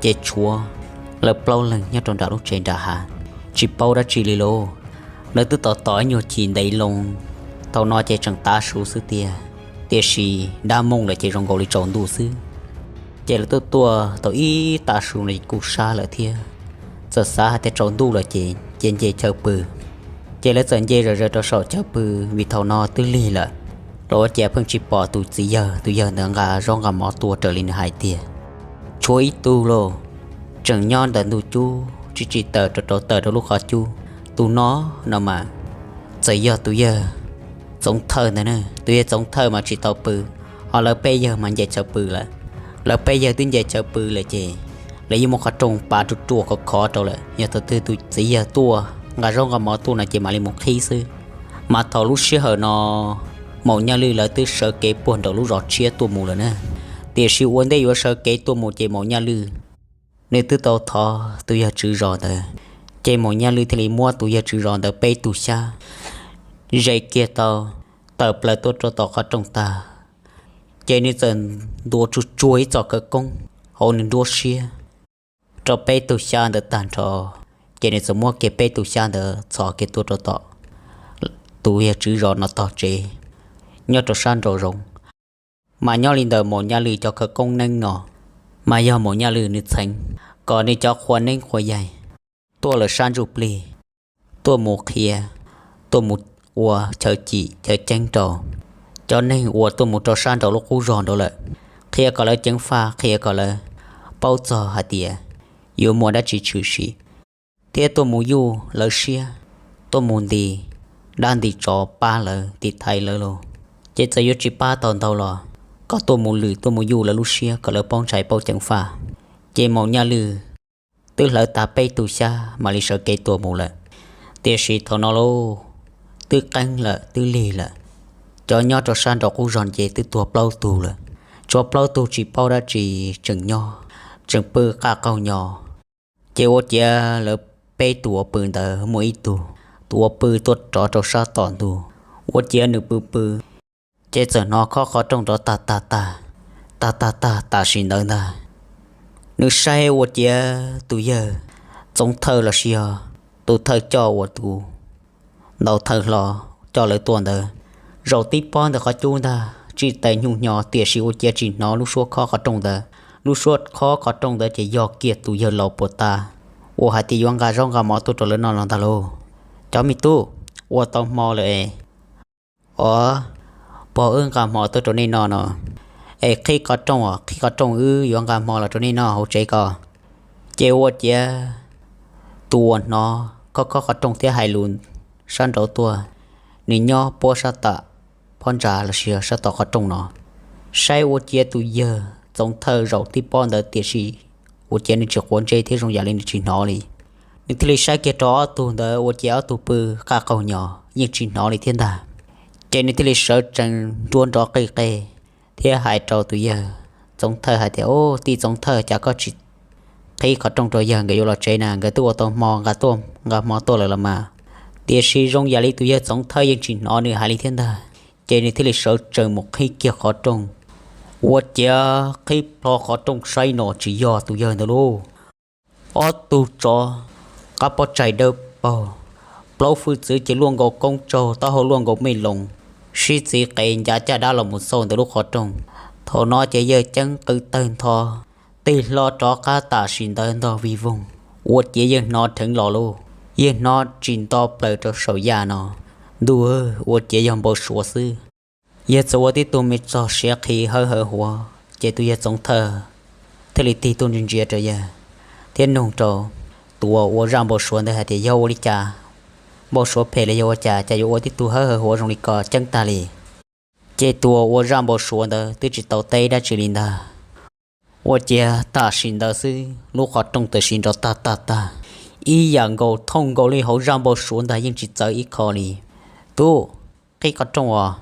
ces tshuav lawv plaub leeg nyob rau nram lub tsev nram hav, tsis paub dab tsi li lauj. Lawv twb tos tos ib nyuag chim ntev loo, thaum no ces tseem tav su xwb tiag, tiam sis dab mooj lawm ces zoo nkaus li tsaus ntuj xwb. Ces lawv tuaj tuaj tau ib tav su no kuj sab lawm thiab, txawm xav hais tias tsaus ntuj lawm ces cia nce chaw pw. Ces lawv txawm nce zom zaws rau saum chaw pw, vim thaum no twb lig lawm, los ua cas pheej tsis pom tus txiv yawg, tus yawg ntawd nqa zaub nqa mov tuaj raws li nws hais tiag. Tshuav ib tug lauj, tseem nyob ntawm ntug cub tsis tsis tawm rau rau tawm rau lub qhov cub. Tus no no mas txawm yog tus yawg Txoov Thawj ntag na. Tus yawg Txoov Thawj mas tsis tau pw, Os, lawv peb yawg mas nce chaw pw lawm. Lawv peb yawg twb nce chaw pw lawm ces lawv yeej muab qhov rooj pav ruaj ruaj khov khov rau lawm. Yog thaum twg tus txiv yawg tuaj nqa zaub nqa mov tuaj no ces mam li mus qhib xwb. Mas thaum lub sij hawm no Maum Nyaj Lwj lawv twb sawv kev puag nraum lub zos tshiab tuaj mus lawm na. Tiam sis ua ntej yuav sawv kev tuaj mus ces Maum Nyaj Lwj nws twb tau thov tus yawg tswv zos ntawd, ces Maum Nyaj Lwj thiaj li muab tus yawg tswv zos ntawd peb tug xyab ze kiag tau, tawm plaws tuaj rau tom qhov rooj tag, ces nws txawm ntuav tsuag tsuag ib txoj khawv koob hauv nws nruab siab rau peb tug xyab ntawd tag nrho, ces nws txawm muab kiag peb tug xyab ntawd txhos kiag tuaj rau tom tus yawg tswv zos no tog tsev, nyob rau sab nraum zoov. Mas nyob li ntawm Maum Nyaj Lwj cov khawv koob neeb no, mas yog Maum Nyaj Lwj nws txheev kom nws cov qhua neeb qhua yaig tuaj lawm sab ntsuj plig, tuaj mus qhia, tuaj mus ua chaw cim chaw ceeb rau cov neeg uas tuaj mus rau sab nraum lub qub zog nraud lawm, qhia kom lawv ceev faj, qhia kom lawv paub txog hais tias yuav muaj dab tsi tshwm sim, thiab tuaj mus yuj lawv siab, tuaj mus nti dab nti tsov pab lawv tiv thaiv lawv los, ces txawm yuav tsis pab tau ntau los kom tuaj mus lwm tuaj mus yuj lawv lub siab kom lawv paub ntshai paub ceev faj. Ces Maum Nyaj Lwj twb hlawv tag peb tug xyab mam li sawv kev tuaj mus lawm. Tiam sis thaum no lauj, twb qeeb lawm twb lig lawm, cov nyob rau sab nraum qub zog ces twb tuag plaub tug lawm. Tshuav plaub tug tsis paub dab tsi tseem nyob, tseem pw qaj qaug nyo. Ces ua ciav lawv peb tus uas pw ntawd muaj ib tug, tus uas pw tuaj rov rau sab tom ntug, ua ciav nws pw pw, ces txawm hnov khob qhov rooj rov tag tag tag, tag tag tag tam sim ntawd ntag. Nws saib ua ciav tus yawg Txoov Thawj los sis yog tus thawj coj uas tus ntaus thawj hlo coj lawv tuaj ntawd, zaum tib pob ntawm qhov cub ntag, tsis tes nyuj hnyo, tiam sis ua ciav tsis hnov lub suab khob qhov rooj ntawd. Lub suab khob qhov rooj ntawd ces yog kiag tus yawg laus puag ta uas hais tias yuav nqa zaub nqa mov tuaj rau lawv noj los ntag lauj. Cov me tub, ua tau hmo lawm es. Os, pog, wb nqa hmo tuaj rau nej noj no. Es qhib qhov rooj os, qhib qhov rooj, wb yuav nqa hmo los rau nej noj hauv tsev ko. Ces ua ciav tus uas hnov khob khob qhov rooj thiab hais lus sab nraud tuaj, nws nyob puab sab tom phab ntsa los sis sab tom qhov rooj no, saib ua ciav tus yawg Txoov Thawj zaum tib pob ntawd, tiam sis ua ciav nws tsis quav ntsej thiab zoo yam li nws tsis hnov li. Nws thiaj li saib kiag rau ob tug ntawd, ua ciav ob tug pw qaj qaug nyo, yeej tsis hnov li thiab ntag. Ces nws thiaj li sawv tsees nruab nrov qij qej thiab hais rau tus yawg Txoov Thawj hais tias, Ub, tij Txoov Thawj, cas koj tsis qhib qhov rooj rau yawg nkawd yuav los tsev na? Nkawd twb ua tau hmo nqa tuaj, nqa hmo tuaj lawm los mas. Tiam sis zoo yam li tus yawg Txoov Thawj yeej tsis hnov nws hais li thiab ntag. Ces nws thiaj li sawv tsees mus qhib kiag qhov rooj. Ua ciav qhib plho qhov rooj saib no tsis yog tus yawg ntawd lauj. Ob tug tsov qab pob tsaig dawb paug, plaub hwj txwv ces luaj nkaus koob tsaug, taub hau luaj nkaus mej loos, sib txiv qev ncav caj dab los mus xauj ntawm lub qhov rooj. Thaum no ces yawg ceeb qw tawg ntho, tig hlo rov qab tam sim ntawd ntog vij voog. Ua ciav yawg hnov dheev los lauj, yawg hnov tsis nto plaws rau saum yaj no. Ntuj, ua ciav yog npau suav xwb. Yawg txawm ua tib tug me txog siav qhi hawb hawv huav, ces tus yawg Txoov Thawj thiaj li tig tuaj ntsia ntsia rau yawg thiab nug rau tus uas ua zaj npau suav ntawd hais tias, Yog ua li cas? Npau suav phem los yog ua cas, cas yuav ua tib tug hawb hawv huav zoo li ko ceeb tag li? Ces tus uas ua zaj npau suav ntawd twb tsis tau teb dab tsi li ntag. Ua ciav tam sim ntawd xwb lub qhov rooj tam sim nrov tag tag tag, ib yam nkaus thooj nkaus li hauv zaj npau suav ntag, yeej tsis txawv ib qho li. Tub, qhib qhov rooj os.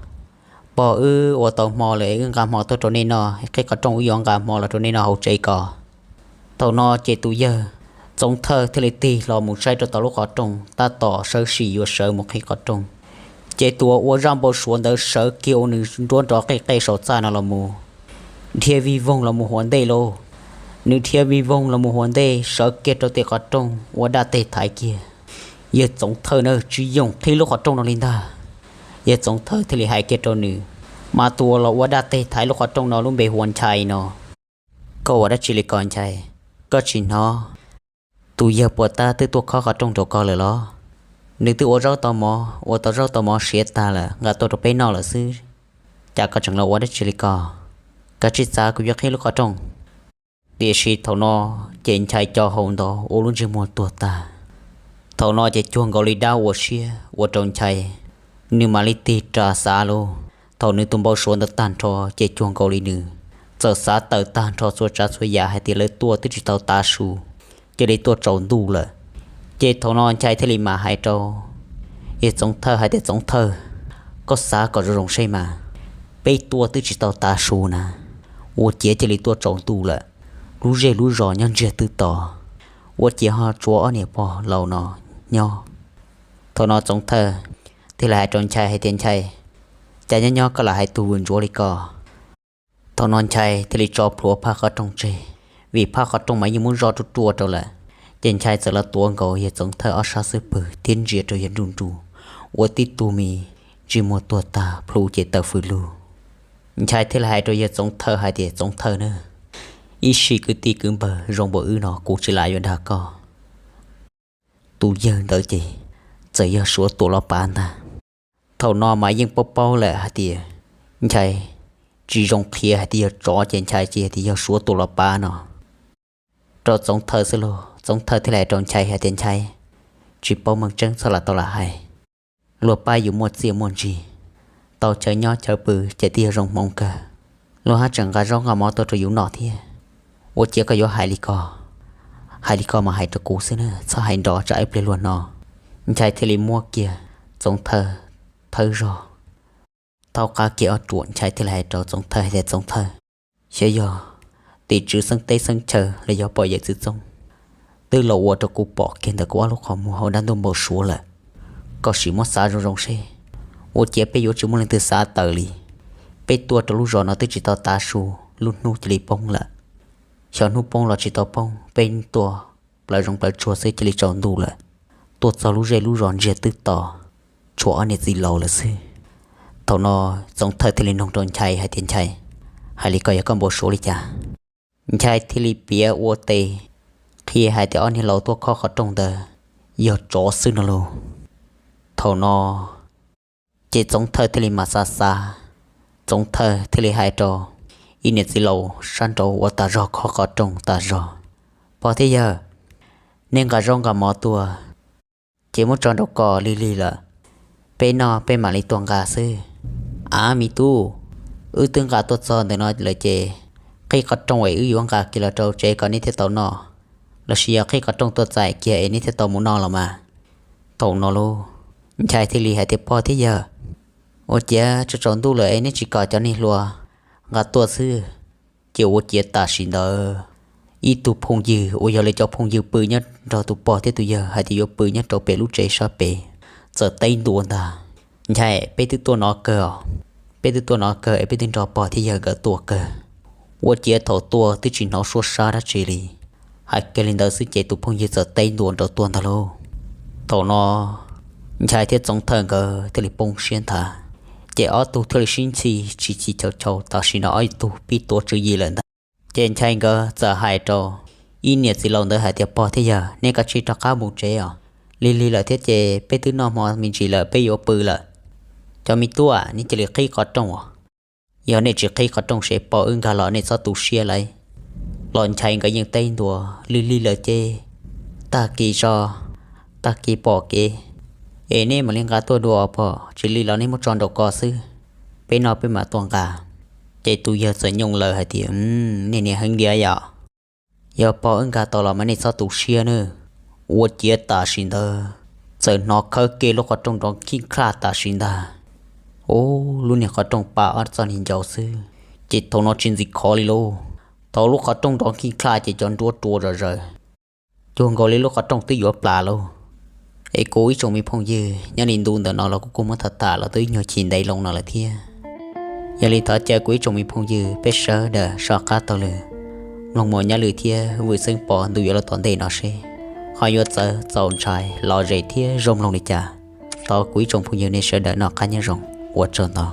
Pog, wb ua tau hmo lawm, wb nqa hmo tuaj rau nej noj, qhib qhov rooj, wb yuav nqa hmo los rau nej noj hauv tsev ko. Thaum no ces tus yawg Txoov Thawj thiaj li tig hlo mus saib rau tom lub qhov rooj, tab tom sawv sim yuav sawv mus qhib qhov rooj. Ces tus uas ua zaj npau suav ntawd sawv kiag ua nws nruab nrov qej qej saum txaj no los mus, dhia vij voog los mus huav ntej lauj. Nws dhia vij voog los mus huav ntej sawv kiag rau tim qhov rooj ua daj teg thaiv kiag. Yawg Txoov Thawj na, tsis yoog qhib lub qhov rooj no li ntag. Yawg Txoov Thawj thiaj li hais kiag rau nws, mas tus uas los ua daj teg thaiv lub qhov rooj no lub npe hu ua Nchai no. Koj ua dab tsi li ko Nchai? Koj tsis hnov tus yawg puas tab twb tuaj khob qhov rooj rau koj lawm los? Nws twb ua zaub tau mov, ua tau zaub tau mov siav tag lawm nqa tuaj rau peb noj lawm xwb, cas koj tseem los ua dab tsi li ko? Koj tsis txav, kuv yuav qhib lub qhov rooj. Tiam sis thaum no ces Nchai co hau ntawd ua lub ntsej muag tuag tag. Thaum no ces cuag nkaus li dab ua siab ua rau Nchai, nws mam li tig ras xav lauj. Thaum nws tus npau suav ntawd tag nrho ces cuag nkaus li nws txawm xav tawm tag nrho txhua tsav txhua yam hais tias lawv tuaj twb tsis tau tav su, cia li tuaj tsaus ntuj lawm. Ces thaum no Nchai thiaj li mam hais rau yawg Txoov Thawj hais tias, Txoov Thawj, koj xav kom zoo zoo seb mas, peb tuaj twb tsis tau tav su na, ua ciav cia li tuaj tsaus ntuj lawm, lub zej lub zos nyob ntsiag twb to, ua ciav ho tshuav ob niam pog laus no nyob. Thaum no Txoov Thawj thiaj li hais rau Nchai hais tias, Nchai, cas nyob nyob koj lam hais tus vwm ntsuav li ko? Thaum no Nchai thiaj li tso plhuav phaj qhov rooj tseg, vim phaj qhov rooj mas yeej muab zoj ruaj ruaj rau lawm. Ces Nchai txawm los tuav nkaus yawg Txoov Thawj ob sab xub pwg thiab ntsia rau yawg nruj nruj, ua tib tug me ntsej muag tuag tag plhu ces taw fws lug. Nchai thiaj li hais rau yawg Txoov Thawj hais tias, Txoov Thawj na, ib sim kwv tij kwv npawg zoo npaum wb no kuv tsis lam yuav dag koj. Tus yawg ntawd ces txawm yog Suav tua los pav ntag. Thaum no mas yeej paub paub lawm hais tias Nchai tsis zoo qhia hais tias yog tsov ces Nchai cia hais tias yog Suav tua los pav no rau Txoov Thawj xwb lauj. Txoov Thawj thiaj li hais rau Nchai hais tias, Nchai, tsis paub meej tseeb txhob lam tau lam hais. Luag pab yus muaj txiaj muaj ntsig, tau chaw nyob chaw pw ces twb yog zoo hmoov kawg. Luag haj tseem nqa zaub nqa mov tuaj rau yus noj thiab. Ua ciav koj yuav hais li ko, hais li ko mas hais rau kuv xwb na, txhob hais nrov tsam ib pliag luag hnov. Nchai thiaj li muab kiag Txoov Thawj thawb zog, thaub qab kiag ob ruam, Nchai thiaj li hais rau Txoov Thawj hais tias, Txoov Thawj, xyov yog tim tswv xeeb teb xeeb chaw los yog pog yawm txwv txoob twb los ua rau kuv pom kiag ntawm kuv ob lub qhov muag hauv dab ntuj npau suav lawm. Koj sim muab xav zoo zoo seb, ua ciav peb yuav tsis muaj leej twg xav tawm li. Peb tuaj rau lub zos no twb tsis tau tav su, lub hnub cia li poob lawm. Xyov hnub poob los tsis tau poob, peb tuaj plaws zoov plaws tsuag xwb cia li tsaus ntuj lawm. Tuaj txog lub zej lub zos ntsiag twb to, tshuav ob niam txiv laus lawm xwb. Thaum no Txoov Thawj thiaj li nug rau Nchai hais tias, Nchai, hais li ko yog koj npau suav li cas? Nchai thiaj li piav ua tes qhia hais tias ob niag laus tuaj khob qhov rooj ntawd yog tsov xwb no lauj. Thaum no ces Txoov Thawj thiaj li mam xav xav, Txoov Thawj thiaj li hais rau ib niam txiv laus sab nraud uas tas zog khob qhov rooj tas zog, Pog thiab yawg, nej nqa zaub nqa mov tuaj ces muab tso nraum ko, lig lig lawm peb noj peb mam li tuaj nqa xwb. Av me tub, wb twb nqa tuaj txog ntawm no lawm ces qhib qhov rooj es wb yuav nqa kiag los rau tsev kom nej thiaj tau noj, lossis yog qhib qhov rooj tuaj txais kiag es nej thiaj tau mus noj los mas. Thaum no lauj, Nchai thiaj li hais tias, Pog thiab yawg, ua ciav tsaus tsaus ntuj lawm es neb tsis kom cov niag hluas nqa tuaj xwb. Ces ua ciav tam sim ntawd ib tug phooj ywg uas yog lawv cov phooj ywg pw nyob nrog tus pog thiab tus yawg hais tias yuav pw nyob rau pem lub tsev sab pem txawm teb ntua ntag. Nchai, peb twb tuaj no kawg os, peb twb tuaj no kawg es peb twb nrog pog thiab yawg nkawd tuaj kawg. Ua ciav thaum tuaj twb tsis hnov suab sab dab tsi li. Hais kiag li ntawd xwb ces tus phooj ywg txawm teb ntua nraud tuaj ntag lauj. Thaum no Nchai thiab Txoov Thawj nkawd thiaj li poob siab nthav, ces ob tug thiaj li sib ntxhi tsis chim chaus chaus, tam sim no ob tug pib tuav tswv yim lawm ntag. Ces Nchai nkawd txawm hais rau ib niam txiv laus ntawd hais tias, Pog thiab yawg, nej kav tsij rov qab mus tsev os, lig lig lawm thiab ces peb twb noj hmo me ntsis lawm peb yuav pw lawm. Cov me tub, nej cia li qhib qhov rooj os. Yog nej tsis qhib qhov rooj ces pog wb nkag los nej txhob tu siab lauj. Los Nchai nkawd yeej teb ntua, lig lig lawm ces tag kis tso, tag kis pom kev es nej mam li nqa tuaj dua pog, tsis lig los nej muab tso nraum ko xwb, peb noj peb mam tuaj nqa. Ces tus yawg txawm nyooj lawm hais tias, Nej niam heev diam yom, yog pog wb nkag tau los mas nej txhob tu siab nawb. Ua ciav tam sim ntawd txawm hnov khawb kiag lub qhov rooj nrov khij khlaj tam sim ntag. Ub, lub niag qhov rooj pa ob txoj niag ncauj xwb, ces thaum no tsis ntxim khov li lauj. Thaum lub qhov rooj nrov khij khlaj ces cov nruab rua zom zaws, cuag nkaus li lub qhov rooj twb yuav plam lauj. Es kuv ib tsoom me phooj ywg, nyob li ntu ntawm no los kuv kuj muab tham tham los twb ib nyuag chim ntev loo no lawm thiab. Yog li thov caw kuv ib tsoom me phooj ywg peb sawv daws soj qab taug lw mloog mus nyob lwm thiab Vwm Xeeb Pov ntu yuav los tom ntej no seb ho yuav txawv txaus ntshai lom zem thiab zoo mloog li cas. Thov kuv ib tsoom phooj ywg nej sawv daws noj qab nyob zoo, ua tsaug ntau.